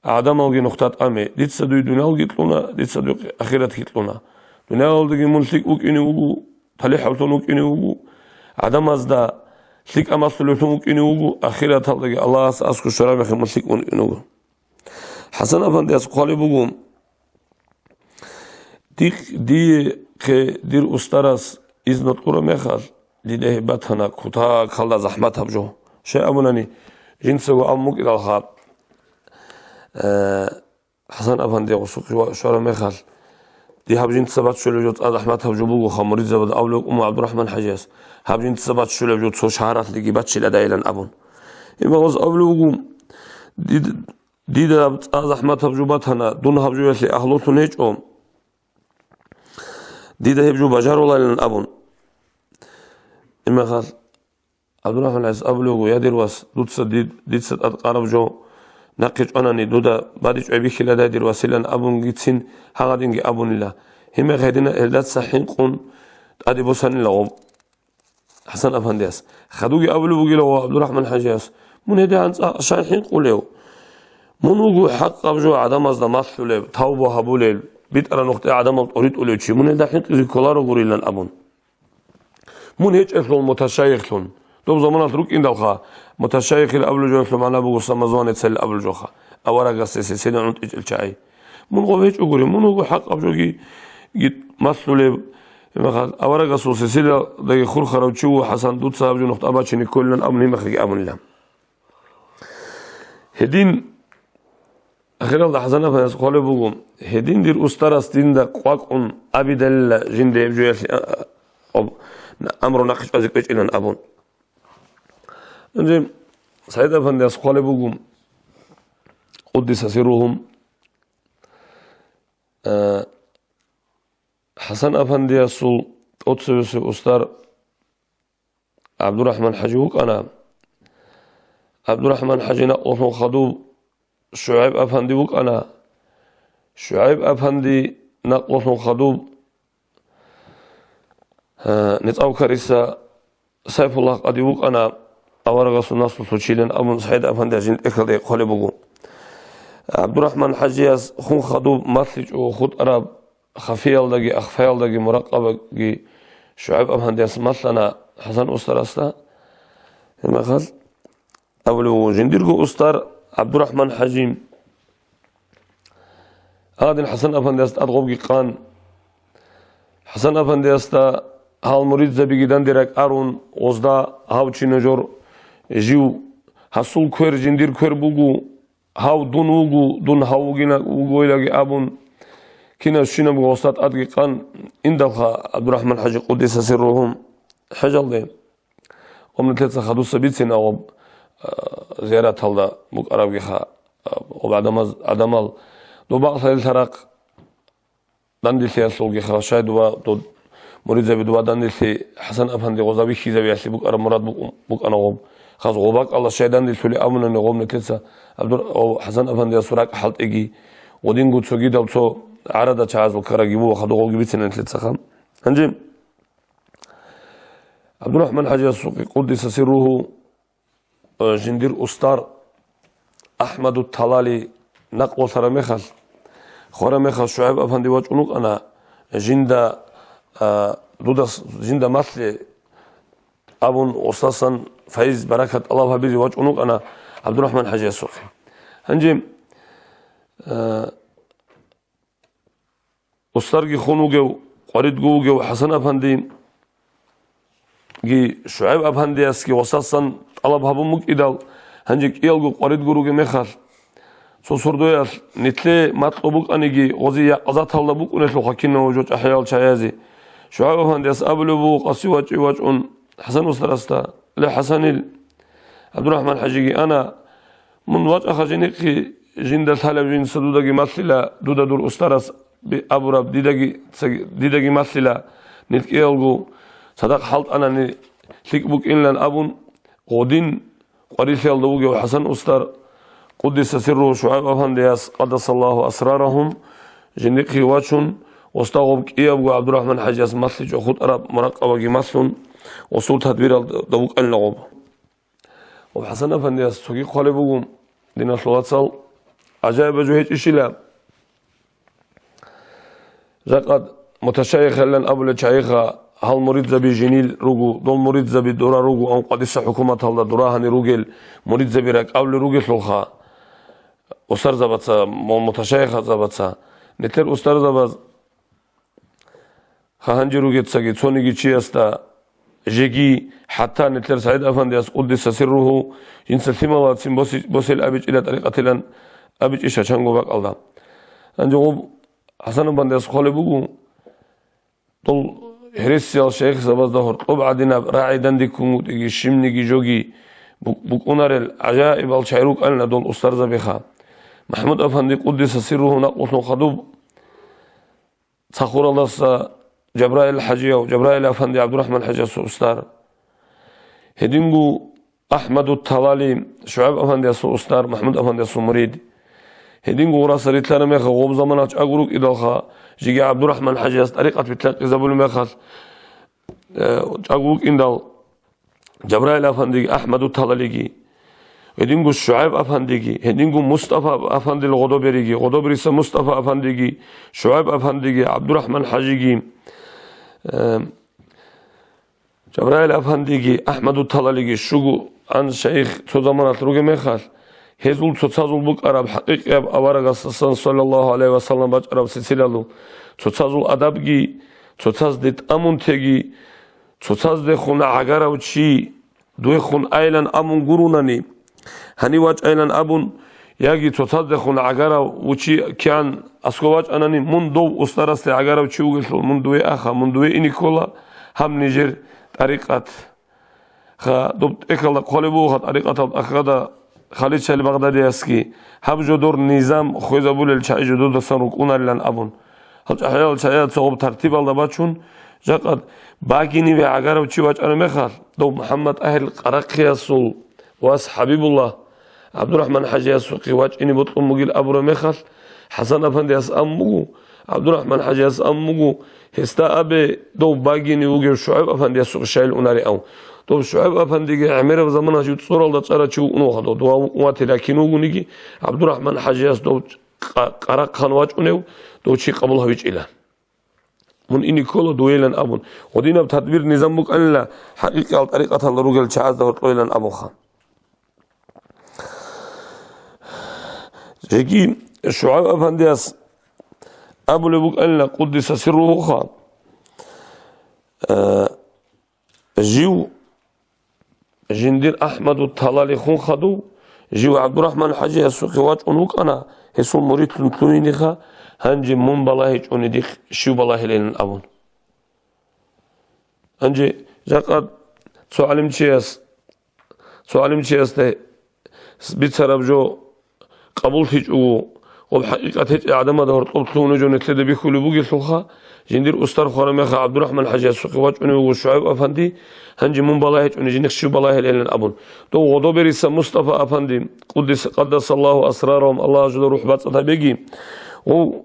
гӀадамалги нухда тӀаме. Дица дуе дуниялги кьуна, дица дуе ахиратги кьуна. Дуниялалдаги мун лъикӀ вукӀине вуго, талихӀавлъун вукӀине вуго, гӀадамазда лъикӀаб малъулевлъун вукӀине вуго, ахираталдаги Аллагьас аскӀов щвараб мехалъ мун лъикӀ вукӀине вуго. ХӀасан афандияс хъвалеб буго, дихъ-, дие хъе-, дир устарас изну кьураб мехалъ, дида гьеб батана кутакалда захӀматаб жо. Щай абунани, жинцаго абун букӀиналха, э, ХӀасан афанди гъосухъе ва-, щвараб мехалъ, дие гьаб жинца баччулеб жо цӀакъ захӀматаб жо бугоха, муридзабазда абулеб букӀун ГӀабдурахӀман хӀажияс, гьаб жинца баччулеб жо цо шагьаралъеги баччиладайилан абун. Имам гъос абулеб буго, дид-, Дида гьаб цӀакъ захӀматаб жо батана, дун гьаб жоялъе агьлулъун гьечӀо, дида гьеб жо бажаруларилан абун. Имахал ГӀабдурахӀман гӀайс абулев вуго: «Я, дир вас, дуца ди-, дица тӀадкъараб жо нахъе чӀванани, дуда бадиб чӀвай бихьиладай, дир василан», абунгицин гьагъадинги абунила. Гьимахъ гьедина гьелдаца хӀинкъун тӀаде босанила гъоб. ХӀасан афандияс. Хадуги абулеб бугила ва ГӀабдурахӀман хӀажияс: «Мун гьедигӀан цӀакъ щай хӀинкъулев? Мун вуго хӀакъаб жо гӀадамазда малъулев, тавба гьабулел, битӀараб нухде гӀадамал тӀоритӀулев чи, мун гьелда хӀинкъизе кколарогурилан», абун. Мун гьечӀелъул муташайихлъун. Доб заманалъ рукӀиндалха, муташайихил абулеб жоялъул магӀна буго самозванецал абулеб жоха. Аварагасдаса сенал гӀунтӀичӀел чагӀи. Мун гъов гьечӀогури, мун вуго хӀакъаб жоги, ги малъулеб, гьебмехалъ, аварагасул сесиладаги хурхарав чи вуго ХӀасан, дуца гьаб жо нухда бачине кколилан абун гьимахъги абунила. Гьедин, ахиралда ХӀасан афандияс хъвалеб буго: «Гьедин дир устарас динда къвакӀун абидалила жинда гьеб жоялъе, а, а, амру нахъе чӀвазе кӀвечӀилан», абун. Гьанже СагӀид афандияс хъвалеб буго, къуддиса сирругьу, а, ХӀасан афандиясул тӀоцевесев устар ГӀабдурахӀман хӀажи вукӀана. ГӀабдурахӀман хӀажи накълулъун хадуб ШугӀайб афанди вукӀана. ШугӀайб афанди накълулъун хадуб, а, ницӀав кариса Сайфуллагь къади вукӀана, аварагасул наслулъул чилан абун СагӀид афандияс жинда тӀехьалда хъвалеб буго. ГӀабдурахӀман хӀажияс хун хадуб малъичӀого хутӀараб хафиялдаги ахфаялдаги муракъабаги ШугӀайб афандияс малъана ХӀасан устарасда. Гьебмехалъ абулеб буго, жиндирго устар ГӀабдурахӀман хӀажи гьадин ХӀасан афандияс тӀад гъобги къан. ХӀасан афандиясда гьал муридзабиги данде ракӀарун, гъозда гьав чи нужер жив, гьасул квер жиндир квер буго, гьав дун вуго, дун гьав вугина-, вугойлаги абун, Кинав щинабго гъосда тӀадги къан индалха ГӀабдурахӀман-хӀажи къуддиса сирругьу хӀежалде, гъоб нилъеца хадуса бицина гъоб, а, зияраталда букӀарабгиха, а, гъоб гӀадамаз-, гӀадамал доб бакълъарил тарахъ данделъиялъулгиха, щай дова дод муридзаби дова данделъи ХӀасан-афанди гъоза бихьизавиялъе букӀараб мурад букӀун-, букӀана гъоб. Хаз гъоб бакӀалда щай данделъули абунани гъоб нилъеца ГӀабдур-, гъоб ХӀасан-афандиясул ракӀ хӀалтӀиги, гъодинго цогидал цо гӀарада чагӀазул ккараги буго, хадуб гъобги бицина нилъецаха. Гьанже ГӀабдурахӀман-хӀажиясухъе къуддиса сирругьу, э, жиндир устар АхӀмаду Талали накъ босараб мехалъ, хвараб мехалъ ШугӀайб-афанди вачӀун вукӀана, жинда, э, дуда с-, жинда малъе абун, гъосасан файз-баракат тӀалаб гьабизе вачӀун вукӀана ГӀабдурахӀман-хӀажиясухъе. Гьанже, э, устарги хун вугев, къваридго вугев ХӀасан-афандиги ШугӀайб-афандиясги гъосасан тӀалаб гьабун букӀидал, гьанже кӀиялго къваридго ругеб мехалъ, цо сордоялъ нилъее макьу букӀаниги, гъози якъазаталда букӀунелъулха кинав жо чӀахӀиял чагӀазе. ШугӀайб-афандияс абулеб буго, къаси вачӀи вачӀун ХӀасан устарасда: «Ле, ХӀасанил, ГӀабдурахӀман-хӀажиги ана, мун вачӀаха жинихъе, жинда лъалеб жинца дудаги малъила, дуда дур устарас би-, абураб дидаги, цаги-, дидаги малъила, нилъ кӀиялго цадахъ хӀалтӀанани лъикӀ букӀинилан», абун, гъодин къварилъиялда вугев ХӀасан устар, къуддиса сирругьу, ШугӀайб-афандияс, къаддасаллагьу асрарагьум, жиндихъе вачун, гъосда гъоб кӀиябго ГӀабдурахӀман-хӀажияс малъичӀо хутӀараб муракъабаги малъун, гъосул тадбиралда вукӀанила гъоб. Гъоб ХӀасан-афандияс цоги хъвалеб буго, диналъул вацал, гӀажаибаб жо гьечӀищила. Жакъа муташайихилан абулел чагӀиха, гьал муридзаби жинил руго, дол муридзаби дора руго, ам къадиса хӀукуматалда дора гьанир ругел муридзаби ракӀалде ругелъулха, устарзабаца, му-, муташайихзабаца, нилъер устарзабаз, ха гьанже ругецаги цониги чиясда жеги, хӀатта нилъер СагӀид-афандияс, къуддиса сирругьу, жинца лъималацин боси-, босел абичӀила тӀарикъатилан абичӀищ гьачанго бакӀалда. Гьанже гъоб ХӀасан-афандияс хъвалеб буго, дол гьересиял шайихзабазда гьоркьоб гӀадинаб рагӀи дандеккунгутӀиги, щибниги жоги бу-, букӀунарел гӀажаибал чагӀи рукӀанила дол устарзабиха. МахӀмуд-афанди, къуддиса сирругьу, накълулъун хадуб, Цахуралдаса Жабраил-хӀажияв, Жабраил-афанди, ГӀабдурахӀман-хӀажиясул устар. Гьединго АхӀмаду Талали, ШугӀайб-афандиясул устар, МахӀмуд-афандиясул мурид. Гьединго гъураса рилълъараб мехалъ, гъоб заманалъ чӀаго рукӀидалха, жеги ГӀабдурахӀман-хӀажияс тӀарикъат битӀакъизабулеб мехалъ, э, чӀаго вукӀиндал, Жабраил-афандиги, АхӀмаду Талалиги, гьединго ШугӀайб-афандиги, гьединго МустӀафа-афандил гъодобериги, гъодобериса МустӀафа-афандиги, ШугӀайб-афандиги, ГӀабдурахӀман-хӀажиги, э, Жабраил-афандиги, АхӀмаду Талалиги щуго ан шайих цо заманалъ ругеб мехалъ, гьезул цоцазул букӀараб хӀакъикъияб аварагасдасан, саллаллагьу гӀалайгьи вассалам, бачӀараб силсилалъул цоцазул адабги, цоцазде тӀамун теги, цоцаздехун гӀагарав чи дуехун айилан абун гурунани, гьанив вачӀайилан абун, яги цоцаздехун гӀагарав вучи кигӀан аскӀов вачӀанани, мун дов устарасде гӀагарав чи вугелъул, мун дуве аха, мун дуве ине ккола гьаб нижер тӀарикъат. Ха, доб тӀехьалда хъвалеб бугоха тӀарикъатал тӀахьазда Халид Шайх Багъдадиясги, гьаб жо дор низам хвезабулел чагӀи жо додасан рукӀунарилан абун. Гьал чӀахӀиял чагӀиял цогъаб тартибалда бачун, жакъа багиниве гӀагарав чи вачӀараб мехалъ, дов МухӀаммад ТӀагьир Къарахъиясул вас ХӀабибуллагь, ГӀабдурахӀман-хӀажиясухъе вачӀине бокьун бугил абураб мехалъ, ХӀасан-афандияс абун буго, ГӀабдурахӀман-хӀажияс абун буго, гьесда абе, дов багине вугев ШугӀайб-афандиясухъе щайил унариав. Дов ШугӀайб-афандиги гӀемераб замана жив цӀоралда чӀарав чи вукӀун вуго, дов дова вукӀун ватила кин вугониги, ГӀабдурахӀман-хӀажияс дов къа-, къарахъан вачӀунев, дов чи къабул гьавичӀила. Мун ине ккола дуейилан абун. Гъодинаб тадбир-низам букӀанила хӀакъикъиял тӀарикъаталда ругел чагӀазда гьоркьойилан абунха. Жеги ШугӀайб-афандияс абулеб букӀанила, къуддиса сирругьуха, э, жив жиндир АхӀмаду Талалихун хадув, жив ГӀабдурахӀман-хӀажиясухъе вачӀун вукӀана, Гьесул муридлъун лъугьиниха, гьанже мун балагьичӀони дихъ щив балагьилилан абун. Гьанже жакъа цо гӀалимчияс, цо гӀалимчиясда бицараб жо къабуллъичӀого, гъоб хӀакъикъат гьечӀеб гӀадамазда гьоркьоб лъугьунеб жо нилъеда бихьулеб бугелъулха, жиндир устар хвараб мехалъ ГӀабдурахӀман-хӀажиясухъе вачӀунев вуго ШугӀайб-афанди, гьанже мун балагьичӀони жинихъ щив балагьилилан абун. Дов гъодобериса Мустафа-афанди, къуддис-, къаддасаллагьу асрарагьум, Аллагь гьезда рухӀ бацӀцӀад гьабеги, гъов,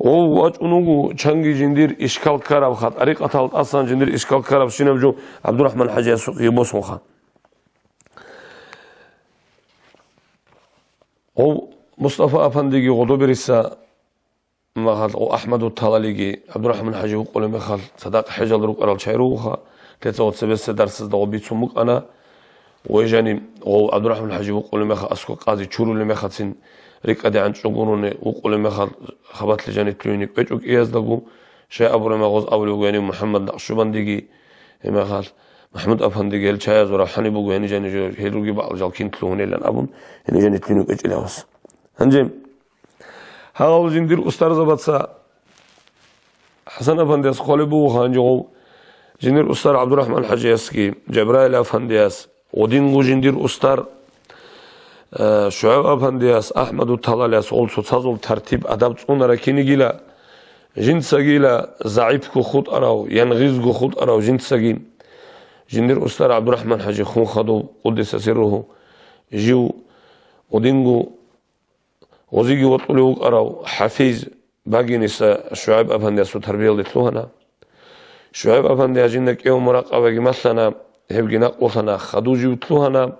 гъов вачӀун вуго чанги жиндир ишкал ккарабха, тӀарикъатал тӀасан жиндир ишкал ккарабщинаб жо ГӀабдурахӀман-хӀажиясухъе босунха. Гъов Мустафа-афандиги гъодобериса мехалъ, гъо, АхӀмаду Талалиги ГӀабдурахӀман-хӀажи вукъулеб мехалъ, цадахъ хӀежалда рукӀарал чагӀи ругоха, лъеца гъо цебесеб дарсазда гъо бицун букӀана, гъой жаниб гъов ГӀабдурахӀман-хӀажи вукъулеб мехалъ, аскӀоб къази чурулеб мехацин, рикӀкӀадегӀан чӀугуруни вукъулеб мехалъ, хабалъ жаниб лъугьине кӀвечӀо кӀияздаго, щай абураб мехалъ абулеб буго гьениб МухӀаммад Накъшубандиги, гьеб мехалъ МахӀмуд-афандиги, гьел чагӀазул равхӀаниб буго гьениб жаниб жо, гьел ругеб бакӀал жал кин лъугьунелан абун, гьениб жаниб лъугьине кӀвечӀилан гьес. Гьанже гьал жиндир устарзабаца ХӀасан-афандияс хъвалеб буго гьанже гъов, жиндир устар ГӀабдурахӀман-хӀажиясги, Жабраил-афандияс, гъодинго жиндир устар, э, ШугӀайб-афандияс, АхӀмаду Талалияс гъол цоцазул тартиб-адаб цӀунараб кинигила, жинцагила загӀипго хутӀарав, янгъизго хутӀарав жинцаги, жиндир устар ГӀабдурахӀман-хӀажи хун хадув, къуддиса сирругьу, жив гъодинго гъозиги вокьулев вукӀарав хӀафиз Багиниса ШугӀайб-афандиясул тарбиялде лъугьана. ШугӀайб-афандияс жинда кӀиябго муракъабаги малъана, гьебги накълулъана, хадув жив лъугьана,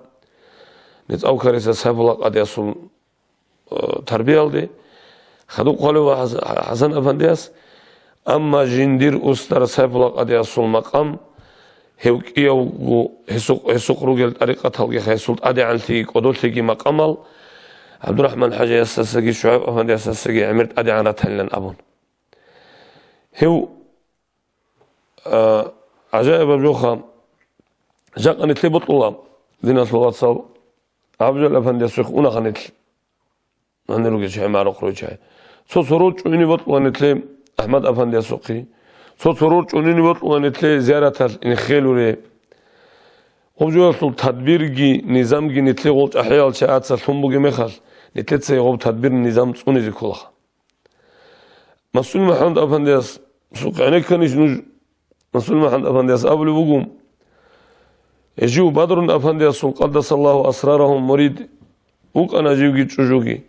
НецӀаб ккариса Сайфулла-къадиясул, э, тарбиялде. Хадуб хъвалев ва ХӀас-, ХӀасан-афандияс, амма жиндир устар Сайфулла-къадиясул макъам, гьев кӀиявго гьесухъ, гьесухъ ругел тӀарикъаталги гьесул тӀадегӀанлъиги кӀодолъиги макъамал ГӀабдурахӀман-хӀажиясдасаги ШугӀайб-афандиясдасаги гӀемер тӀадегӀан ратанилан абун. Гьев, а, гӀажаибаб жоха, жакъа нилъе бокьула, диналъул вацал, ГӀабдул-афандиясухъе унаха нилъ. Гьанир ругел чагӀи, магӀарухъ ругел чагӀи. Цо-цо рорчӀуни бокьула нилъе АхӀмад-афандиясухъе. Цо-цо рорчӀунини бокьула нилъе зияраталъ инхъе лъугьине. Гъоб жоялъул тадбирги, низамги нилъе гъол чӀахӀиял чагӀаца лъун бугеб мехалъ, нилъеца гъоб тадбир-низам цӀунизе кколаха. Масун МухӀаммад-афандияс, сукъ гӀенекканищ нуж? Масун МухӀаммад-афандияс абулеб буго, гьев жив Бадрун-афандиясул, къаддасаллагьу асрарагьу, мурид вукӀана, живги чӀужуги.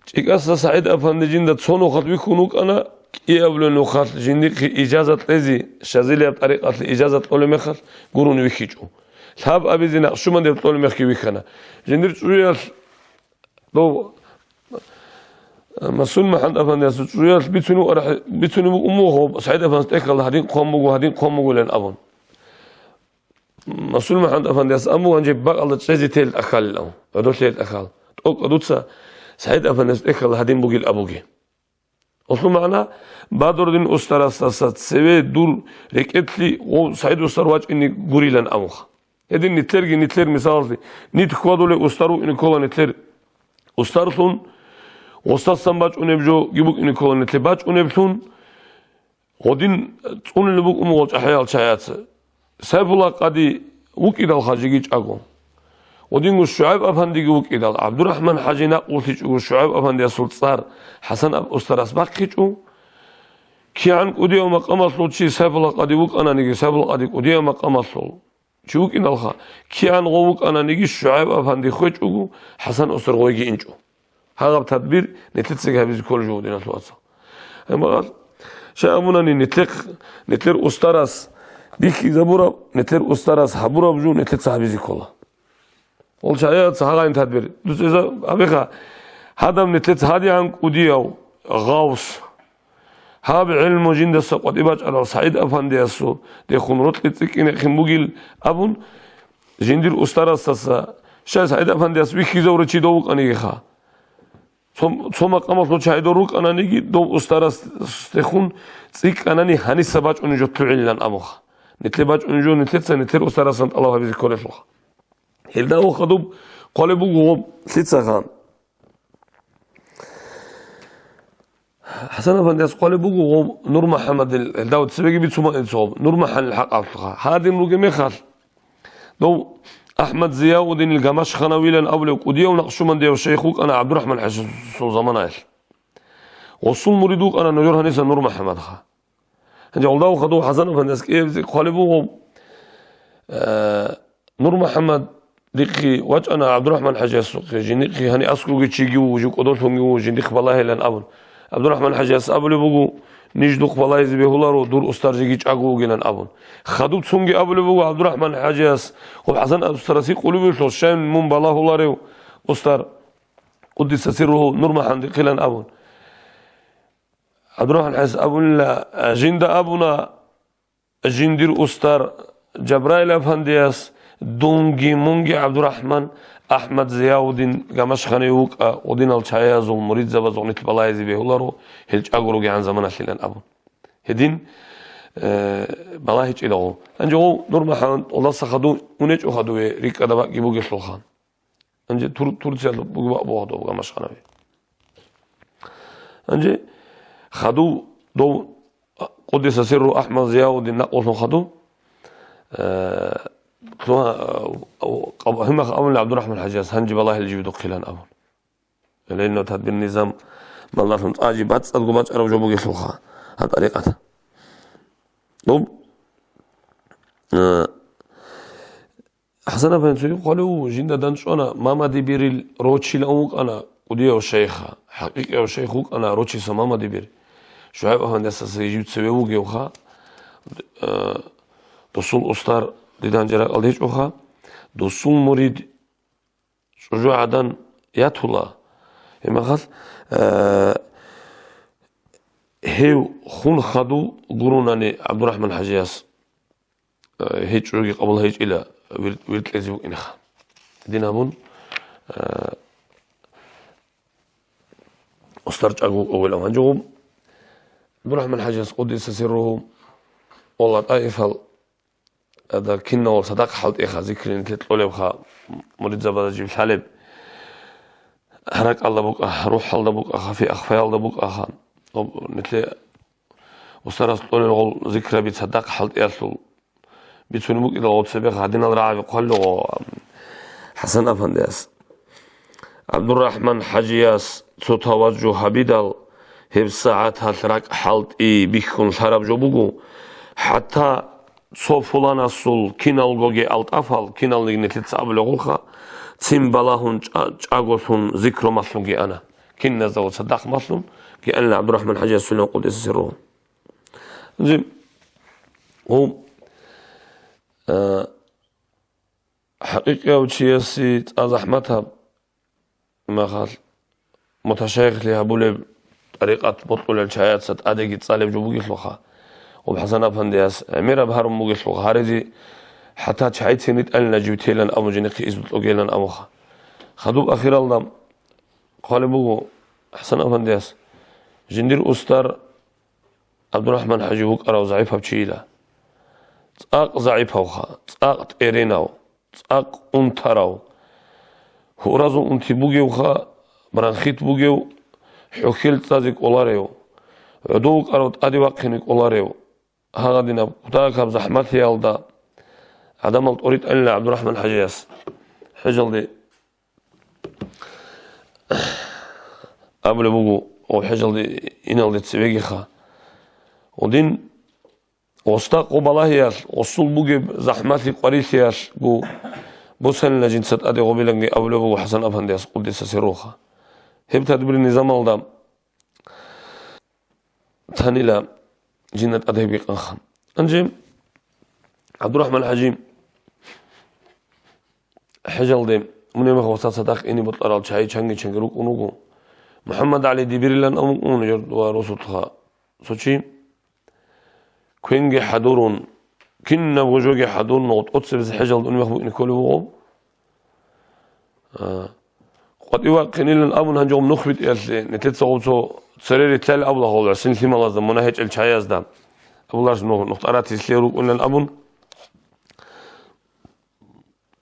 ЧӀикӀаса СагӀид-афанди жинда цо нухалъ вихьун вукӀана, кӀиабилеб нухалъ жиндихъе ижаза кьезе, Шазилияб тӀарикъалъе ижаза кьолеб мехалъ гурони вихьичӀо. Лъаб абизе Накъшубандияб кьолеб мехги вихьана. Жиндир чӀужуялъ Дов Масун МухӀаммад-афандиясул чӀужуялъ бицунеб ара-, бицунеб буго умугъ, СагӀид-афандияс тӀехьалда гьадин хъван буго, гьадин хъван бугилан абун. Масун МухӀаммад-афандияс абун, гьанже бакӀалда чӀезе тел тӀахьалилан, гӀодолъе тӀахьал. ТӀокӀ дуца СагӀид-афандияс тӀехьалда гьадин бугил абуге. Гьелъул магӀна, Бадрудин устарасдаса цеве дур рекӀелъе гъов СагӀид устар вачӀине гурилан абунха. Гьедин нилъерги, нилъер мисалалъе, нилъ хьвадулев устар вукӀине ккола нилъер устарлъун, гъосасан бачӀунеб жоги букӀине ккола нилъер бачӀунеблъун, гъодин цӀунулеб букӀун буго чӀахӀиял чагӀаца. Сайфулла-къади вукӀидал хажиги чӀаго. Гъодинго ШугӀайб-афандиги вукӀидал, ГӀабдурахӀман-хӀажи накълулъичӀого ШугӀайб-афандиясул цӀар ХӀасан-устарас бахъичӀо. КигӀан кӀудияв макъамалъул чи Сайфулла-къади вукӀананиги, Сайфулла-къади кӀудияв макъамалъул чи вукӀиналха, кигӀан гъов вукӀананиги ШугӀайб-афанди хвечӀого, ХӀасан-устар гъойги инчӀо. Гьагъаб тадбир нилъецаги гьабизе кколеб жо, диналъул вацал. Гьебмагъал, щай абунани нилъехъ-, нилъер устарас бихьизабураб, нилъер устарас гьабураб жо нилъеца гьабизе ккола. Гъол чагӀияца гьагъайин тадбир. Дуцайза абиха, гьадаб нилъеца гьадигӀан кӀудияв гъавс. Гьаб гӀелму жиндаса къватӀибе бачӀарал СагӀид-афандиясул дехун рокьи цӀикӀкӀинехъин бугил абун, жиндир устарасдаса, щай СагӀид-афандияс вихьизавурав чи дов вукӀанигиха. Цо, цо макъамалъул чагӀи дов рукӀананиги, дов устарасдехун цӀикӀкӀанани гьаниса бачӀунеб жо лъугӀилилан абунха. Нилъе бачӀунеб жо нилъеца нилъер устарасан тӀалаб гьабизе кколелъулха. Гьелда гьеб хадуб хъвалеб буго гъоб лъицаха. ХӀасан-афандияс хъвалеб буго гъоб Нур МухӀаммадил, гьелдав цебеги бицун букӀин цо гъоб, Нур МухӀаммадил хӀакъалъулъха. Гьадин ругеб мехалъ, дов АхӀмад Зияуддинил Гамашханавилан абулев кӀудияв накъшубандияв шайх вукӀана ГӀабдурахӀман ХӀажиясул заманаялъ. Гъосул мурид вукӀана нужер гьаниса Нур МухӀаммадха. Гьанже гьелдав хадув ХӀасан-афандияс кӀиябизе хъвалеб буго, э, Нур МухӀаммад дихъе вачӀана ГӀабдурахӀман ХӀажиясухъе, жиндихъе гьаниб аскӀовги чиги вуго, жив кӀодолъунги вуго, жиндихъ балагьилан абун. ГӀабдурахӀман ХӀажияс абулеб буго, ниж духъ балагьизе бегьуларо, дур устар жеги чӀаго вугилан абун. Хадуб цунги абулеб буго ГӀабдурахӀман ХӀажияс, гъоб ХӀасан устарас гьикъулеб бугелъул, щай мун балагьуларев устар, къуддиса сирругьу, Нур МухӀаммад дихъилан абун. ГӀабдурахӀман ХӀажияс абунила, жинда абуна, жиндир устар Жабраил-афандияс, дунги мунги ГӀабдурахӀман, АхӀмад Зияуддин Гамашханив вукӀа, гъодинал чагӀазул муридзабаз гъунилъ балагьизе бегьуларо, гьел чӀаго ругегӀан заманалъилан абун. Гьедин, э, балагьичӀила гъов. Гьанже гъов Нур МухӀаммад гъолдаса хадув унечӀо хадуве рикӀкӀада бакӀги бугелъулха. Гьанже Тур-, Турциялъ бугеб бакӀ буго доб Гамашханаби. Гьанже хадув дов, къуддиса сирругьу, АхӀмад Зияуддин накъулъун хадув, э, лъугьа-, э, къаб-, гьимахъ абуна ГӀабдурахӀман ХӀажияс, гьанже балагьилев жив духъилан абун. Гьеле гьанив тадбир-низам малдалъун тӀаде бацӀцӀадго бачӀараб жо бугелъулха гьаб тӀарикъат. Доб, э, ХӀасан-афандияс цоги хъвалев вуго, жинда дандчӀвана Мамадибирил Рочилан вукӀана кӀудияв шайха, хӀакъикъияв шайх вукӀана Рочиса Мамадибир. ШугӀайб-афандиясдаса жив цеве вугевха, э, досул устар дида гьанже ракӀалде гьечӀоха, досул мурид чӀужугӀадан ятула. Гьеб мехалъ, э, гьев хун хадув гурунани ГӀабдурахӀман ХӀажияс, э, гьечӀоги къабул гьечӀила вир-, виркьизе букӀинха. Гьедин абун, э, устар чӀаго вукӀавилан. Гьанже гъоб ГӀабдурахӀман ХӀажияс, къуддиса сирругьу, Аллагь, ТӀаифал Ада киналго цадахъ хӀалтӀиха, зикру нилъер кьолебха, муридзабазда жиб лъалеб. РакӀалда букӀа, рухӀалда букӀа, хафи-ахфаялда букӀаха. Нилъер устарас кьолел гъол зикраби цадахъ хӀалтӀиялъул бицунеб букӀидал гъол цебе гьадинал рагӀаби хъвалел гъо, ХӀасан-афандияс. ГӀабдурахӀман ХӀажияс цо таважжугь гьабидал, гьеб сагӀаталъ ракӀ хӀалтӀи бихьун лъараб жо буго, хӀатта цо пуланасул киналгоги алтӀафал, киналниги нилъеца абулеб гъулха, цин балагьун чӀа-, чӀаголъун зикру малъунги ана. Киназдаго цадахъ малъунги анила ГӀабдурахӀман ХӀажиясулин къуддиса сирругьу. Гьанже, гьу, а, ХӀакъикъияв чиясе цӀа захӀматаб мехалъ, муташайихлъи гьабулеб, тӀарикъат бокьулел чагӀаца тӀадеги цӀалеб жо бугелъулха, гъоб ХӀасан-афандияс гӀемераб гьарун бугелъулха, гьаризе хӀатта чагӀицин ритӀанила жив телан абун, жинихъе изну кьогелан абуха. Хадуб ахиралда хъвалеб буго ХӀасан-афандияс, жиндир устар ГӀабдурахӀман ХӀажи вукӀарав загӀипав чийила. ЦӀакъ загӀипавха, цӀакъ тӀеренав, цӀакъ унтарав, гьуразул унти бугевха, бронхит бугев, хӀухьел цӀазе кӀоларев, гӀодов вукӀарав тӀаде вахъине кӀоларев, гьагъадинаб кутакаб захӀмалъиялда гӀадамал тӀоритӀанила ГӀабдурахӀман ХӀажияс. ХӀежалде абулеб буго, гъоб хӀежалде иналде цевегиха. Гъодин гъосда гъоб балагьиялъ, гъосул бугеб захӀмалъи къварилъиялъго босанила жинца тӀаде гъобиланги абулеб буго ХӀасан-афандияс, къуддиса сирругьу. Гьеб тадбир-низамалда танила жинда тӀад гьебги къанха. Гьанже ГӀабдурахӀман ХӀажи хӀежалде мунеб мехалъ гъосда цадахъ ине бокьарал чагӀи чанги-чанги рукӀун руго. МухӀаммад ГӀали Дибирилан абун вукӀун жо-, ва росулъха цо чи. Квенги хӀадурун, кинабго жоги хӀадурун, гъоб тӀоцебесеб хӀежалда унеб мехалъ букӀине кколеб буго. А, къватӀив вахъинилан абун гьанже гъоб нух битӀиялъе, нилъеца гъоб цо цере рилълъайилан абула гъол гӀисин лъималазда, мунагь гьечӀел чагӀазда. Абуларищ нух, нух тӀаратилъе рукӀунилан абун.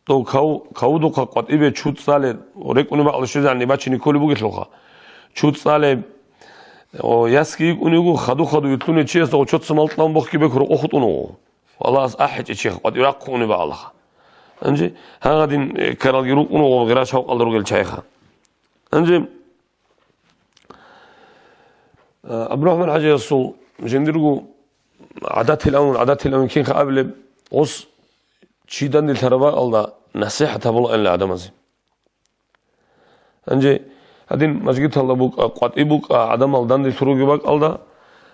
Дов кав-, кавудухъа къватӀибе чу цӀалеб, рекӀунеб бакӀалда щвезегӀан бачине кколеб бугелъулха. Чу цӀалеб, О, ясги йикӀун йиго, хаду-хаду вилълъунев чиясда гъочоца мал кьан бохги бекун рокъо хутӀун вуго. Аллагьас ахӀичӀев чи, къватӀив рахъун унеб Аллагь. Гьанже гьагъадин, э, ккаралги рукӀун вуго гъира шавкъалда ругел чагӀиха. Гьанже, э, ГӀабдурахӀман ХӀажиясул жиндирго гӀадатил авун, гӀадатил авун кинха абилеб, гъос чи данделъараб бакӀалда насихӀат гьабулаанила гӀадамазе. Гьанже гьадин мажгиталда букӀа, къватӀи букӀа, гӀадамал данделъун ругеб бакӀалда,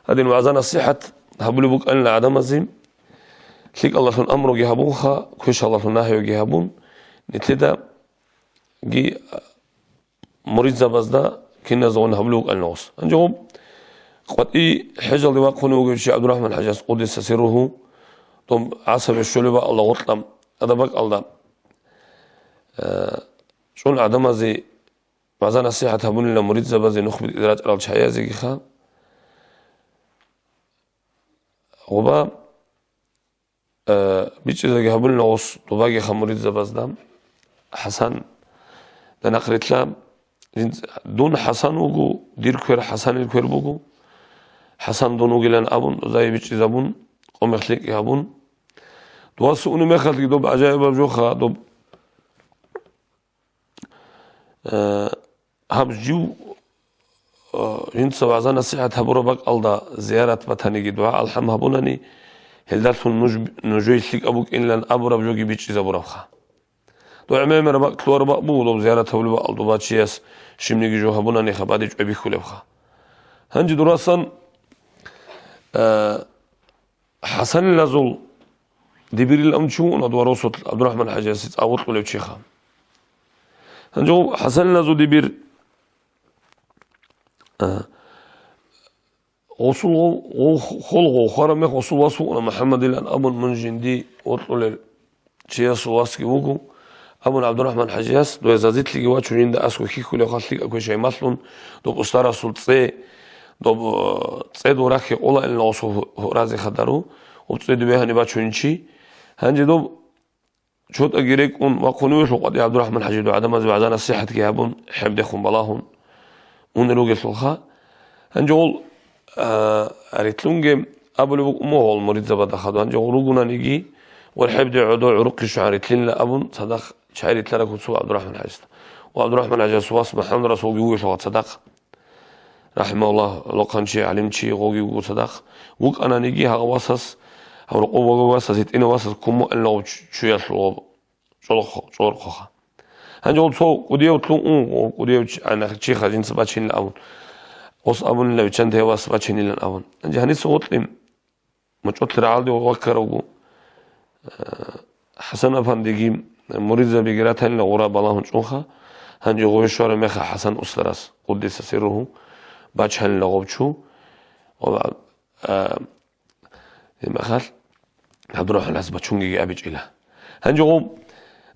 гьадин вагӀза-насихӀат гьабулеб букӀанила гӀадамазе, лъикӀалдалъун амруги гьабунха, квешалдалъун нагьиги гьабун, нилъедаги муридзабазда киназгъун гьабулеб букӀанила гъос. Гьанже гъоб къватӀи хӀежалде вахъунев вугев чи ГӀабдурахӀман ХӀажияс, къуддиса сирругьу, доб гӀасабе щолеб бакӀалда гъоркьа, ада бакӀалда, э, чӀун гӀадамазе вагӀза-насихӀат гьабунила муридзабазе, нух битӀизе рачӀарал чагӀиязегиха. Гъоба, э, бичӀчӀизеги гьабунила гъос добагиха муридзабазда, ХӀасанда нахърилъа, жинц-, дун ХӀасан вуго, дир квер ХӀасанил квер буго, ХӀасан дун вугилан абун, дозае бичӀчӀизабун, къо-мех лъикӀ гьабун. Дова суунеб мехалъги доб гӀажаибаб жоха, доб Э, гьаб жив, э, жинца вагӀза-насихӀат гьабураб бакӀалда зиярат батаниги, дугӀа-алхӀам гьабунани, гьелдалъун нуж, нужее лъикӀаб букӀинилан абураб жоги бичӀчӀизабурабха. ДогӀма-гӀемераб бакӀ лъугьараб бакӀ буго доб зиярат гьабулеб бакӀал доба чияс щибниги жо гьабунаниха бадиб чӀвай бихьулебха. Гьанже дурасан, э, ХӀасанилазул дибирил амчи вуна дова росулъ ГӀабдурахӀман ХӀажиясе цӀа вокьулев чиха. Гьанже гъов ХӀасанилазул дибир, а, гъосул гъов, гъов, хол гъов, хвараб мех гъосул вас вукӀуна МухӀаммадилан абун, мун жинди вокьулел чиясул васги вуго, абун ГӀабдурахӀман ХӀажияс, дой зазилъиги вачун жинда аскӀов хьихьулев халлъи квешай малъун, доб устарасул цӀе, доб, э, цӀе дов рахье къолаилан гъосул гьу-, гьуразе хадару, гъоб цӀе дубе гьаниб бачунин чи. Гьанже доб чотӀаги рекӀун вахъуневелъул къватӀи ГӀабдурахӀман ХӀажи дов гӀадамазе вагӀза-насихӀатги гьабун, хӀебдехун балагьун унел ругелъулха. Гьанже гъол, а, рилълъунги абулеб букӀун буго гъол муридзабада хадур. Гьанже гъол ругунаниги, гъол хӀебде гӀодов гӀурухъе щван рилълъинила абун, цадахъ чагӀи рилълъараб куцул ГӀабдурахӀман ХӀажиста. Ва ГӀабдурахӀман ХӀажиясул вас МухӀаммад Расулги вугелъулха цадахъ. РахӀимагьуллагь, гьалохъанчи, гӀалимчи, гъоги вуго цадахъ. ВукӀананиги гьагъа васас, гьав рокъов вугев васас, гьитӀинав васас ккун мугӀиллагъуб чу-, чуялъул гъоб чӀолохъо-, чӀолорхъоха. Гьанже гъол цо кӀудияв лъун ун, гъол кӀудияв чи-, гӀанахъ чиха жинца бачинилан абун. Гъос абунила виччан дев вас бачинилан абун. Гьанже гьаниса гъоркье мочӀолъи рагӀалде ваккарав вуго, э, ХӀасан-апандиги, муридзабиги ратанила гъура балагьун чӀунха, гьанже гъове щвараб меха ХӀасан устарас, къуддиса сирругьу, бачанила гъоб чу, ва, э, гьебмехалъ ГӀабдурахӀман ХӀажияс бачунгеги абичӀила. Гьанже гъоб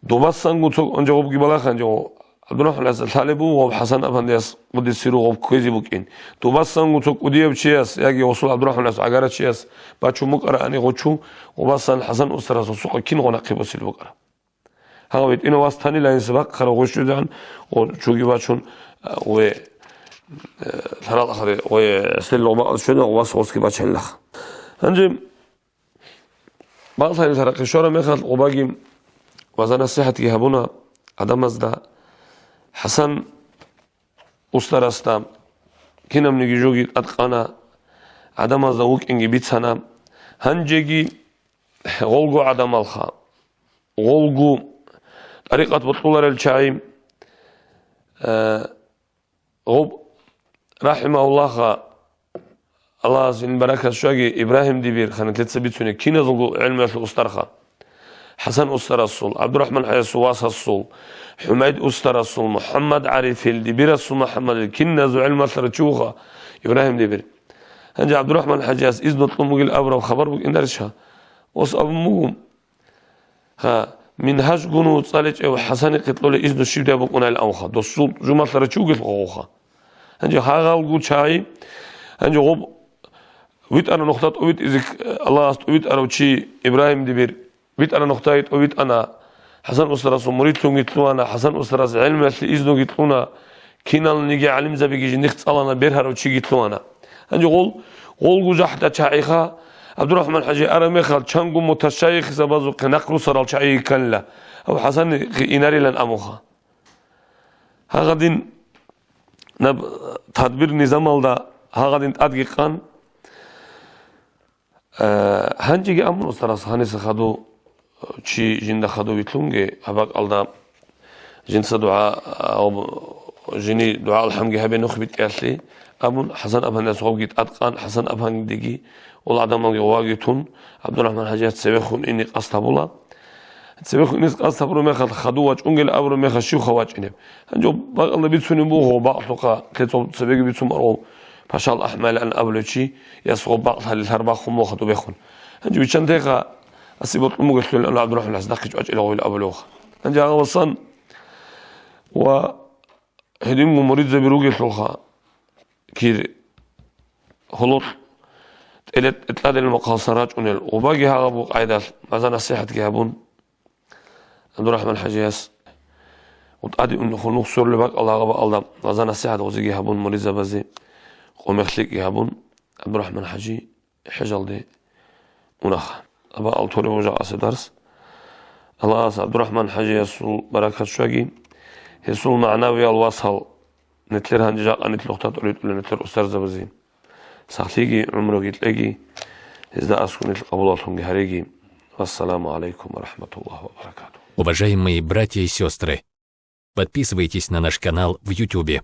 добасанго цо, гьанже гъобги балагье, гьанже гъоб ГӀабдурахӀман ХӀажияс лъалеб буго гъоб ХӀасан-апандияс къуддиса сирругьу гъоб кквезе букӀин. Добасанго цо кӀудияв чияс яги гъосул ГӀабдурахӀман ХӀажияс гӀагарав чияс бачун букӀараани гъо чу, гъобасан ХӀасан устарас гъосухъа кингъо нахъе босилеб букӀараб. Гьав гьитӀинав вас танила гьанже бахъарав гъо щвезегӀан, гъо чуги бачун, а, гъове, э, лъарал ахари, гъове, э, сел лъугьа-бакъалде щвезегӀан, гъо вас гъосги бачанилаха. Гьанже балъгӀанилъарахъе щвараб мехалъ, гъобаги вагӀза-насихӀатги гьабуна гӀадамазда, ХӀасан устарасда, кинабниги жоги тӀадкъана, гӀадамазда вукӀинги бицана. Гьанжеги гъолго гӀадамалха, гъолго тӀарикъат бокьуларел чагӀи, э, гъоб, рахӀимагьуллагь, Аллагьас гьениб баракат щвеги, Ибрагьим дибир, ханатеца бицунеб, киназулго гӀелмуялъул устарха. ХӀасан устарасул, ГӀабдурахӀман ХӀажиясул васасул, ХӀумайд устарасул, МухӀаммад ГӀарифил, дибирасул МухӀаммадил, киназул гӀелмуялъул чи вуха Ибрагьим дибир. Гьанже ГӀабдурахӀман ХӀажияс изну кьун бугин абураб хабар букӀинарищха? Ос абун буго. Гьа, Мингьаж гун цӀаличӀев ХӀасанихъе кьолеб изну щибдай букӀунайилан абунха, досул жумалъарав чи вугелъулха гъовха. Гьанже гьагъалго чагӀи, гьанже гъоб витӀарав нухда тӀовитӀизе, Аллагьас тӀовитӀарав чи Ибрагьим дибир, витӀарав нухда тӀовитӀана, ХӀасан устарасул муридлъунги лъугьана, ХӀасан устарас гӀелмуялъе изнуги кьуна, киналниги гӀалимзабиги жиндихъ цӀалана, бергьарав чиги лъугьана. Гьанже гъол, гъолго жахӀда чагӀиха, ГӀабдурахӀман ХӀажи араб мехалъ чанго муташайихзабазухъе нахърусарал чагӀи йикканила, гьав ХӀасан инарилан амуха. Гьагъадин наб тадбир-низамалда гьагъадин тӀадги къан, Э, гьанжеги абун, устарас, гьаниса хадув, чи жинда хадув вилълъунги, гьаб бакӀалда жинца дугӀа, а, жини дугӀа-алхӀамги гьабе нух битӀиялъе абун, ХӀасан афандияс гъобги тӀадкъан, ХӀасан афандиги, ол гӀадамалги гъоваги тун, ГӀабдурахӀман ХӀажияс цевехун ине къасд гьабула. Цевехун ине къасд гьабураб мехалъ, хадув вачӀунгел абураб мехалъ, щивха вачӀинеб? Гьанже бакӀалда бицунеб буго, бакълъухъа, лъецӀал цебеги бицун баргъов, Пашал АхӀмалилан абулев чи, яс гъоб бакълъали лъар бахун муха дубехун. Гьанже виччан тейха, аси бокьун бугелъул, ГӀабдурахӀман ХӀажияс дагъичӀ вачӀила гъойил абулевха. Гьанже гьагъабасан ва гьединго муридзаби ругелъулха, кир гьололъ тӀелет-, тӀадел мухъалса рачӀунел, гъобаги гьагъаб къайдалъ маза-насихӀатги гьабун, ГӀабдурахӀман ХӀажияс, тӀаде унехун нух сорулеб бакӀалда гьагъаб бакӀалда маза-насихӀат гъозиги гьабун, муридзабазе къо-мех лъикӀги гьабун, ГӀабдурахӀман ХӀажи хӀежалде унаха. Абаал торе гъожа къасеб дарс. Аллагьас ГӀабдурахӀман ХӀажиясул баракат щваги, гьесул магӀнавиял васал, нилъер гьанже жакъа нилъ лохтатӀур ритӀулел нилъер устарзабазе. Сахлъиги, гӀумруги кьеги, гьезда аскӀунел къабулалъунги гьареги. Вассаламу гӀалайкум ва рахӀматуллагьи ва баракатугь. Уважаемые братья и сестры, подписывайтесь на наш канал в Ютубе.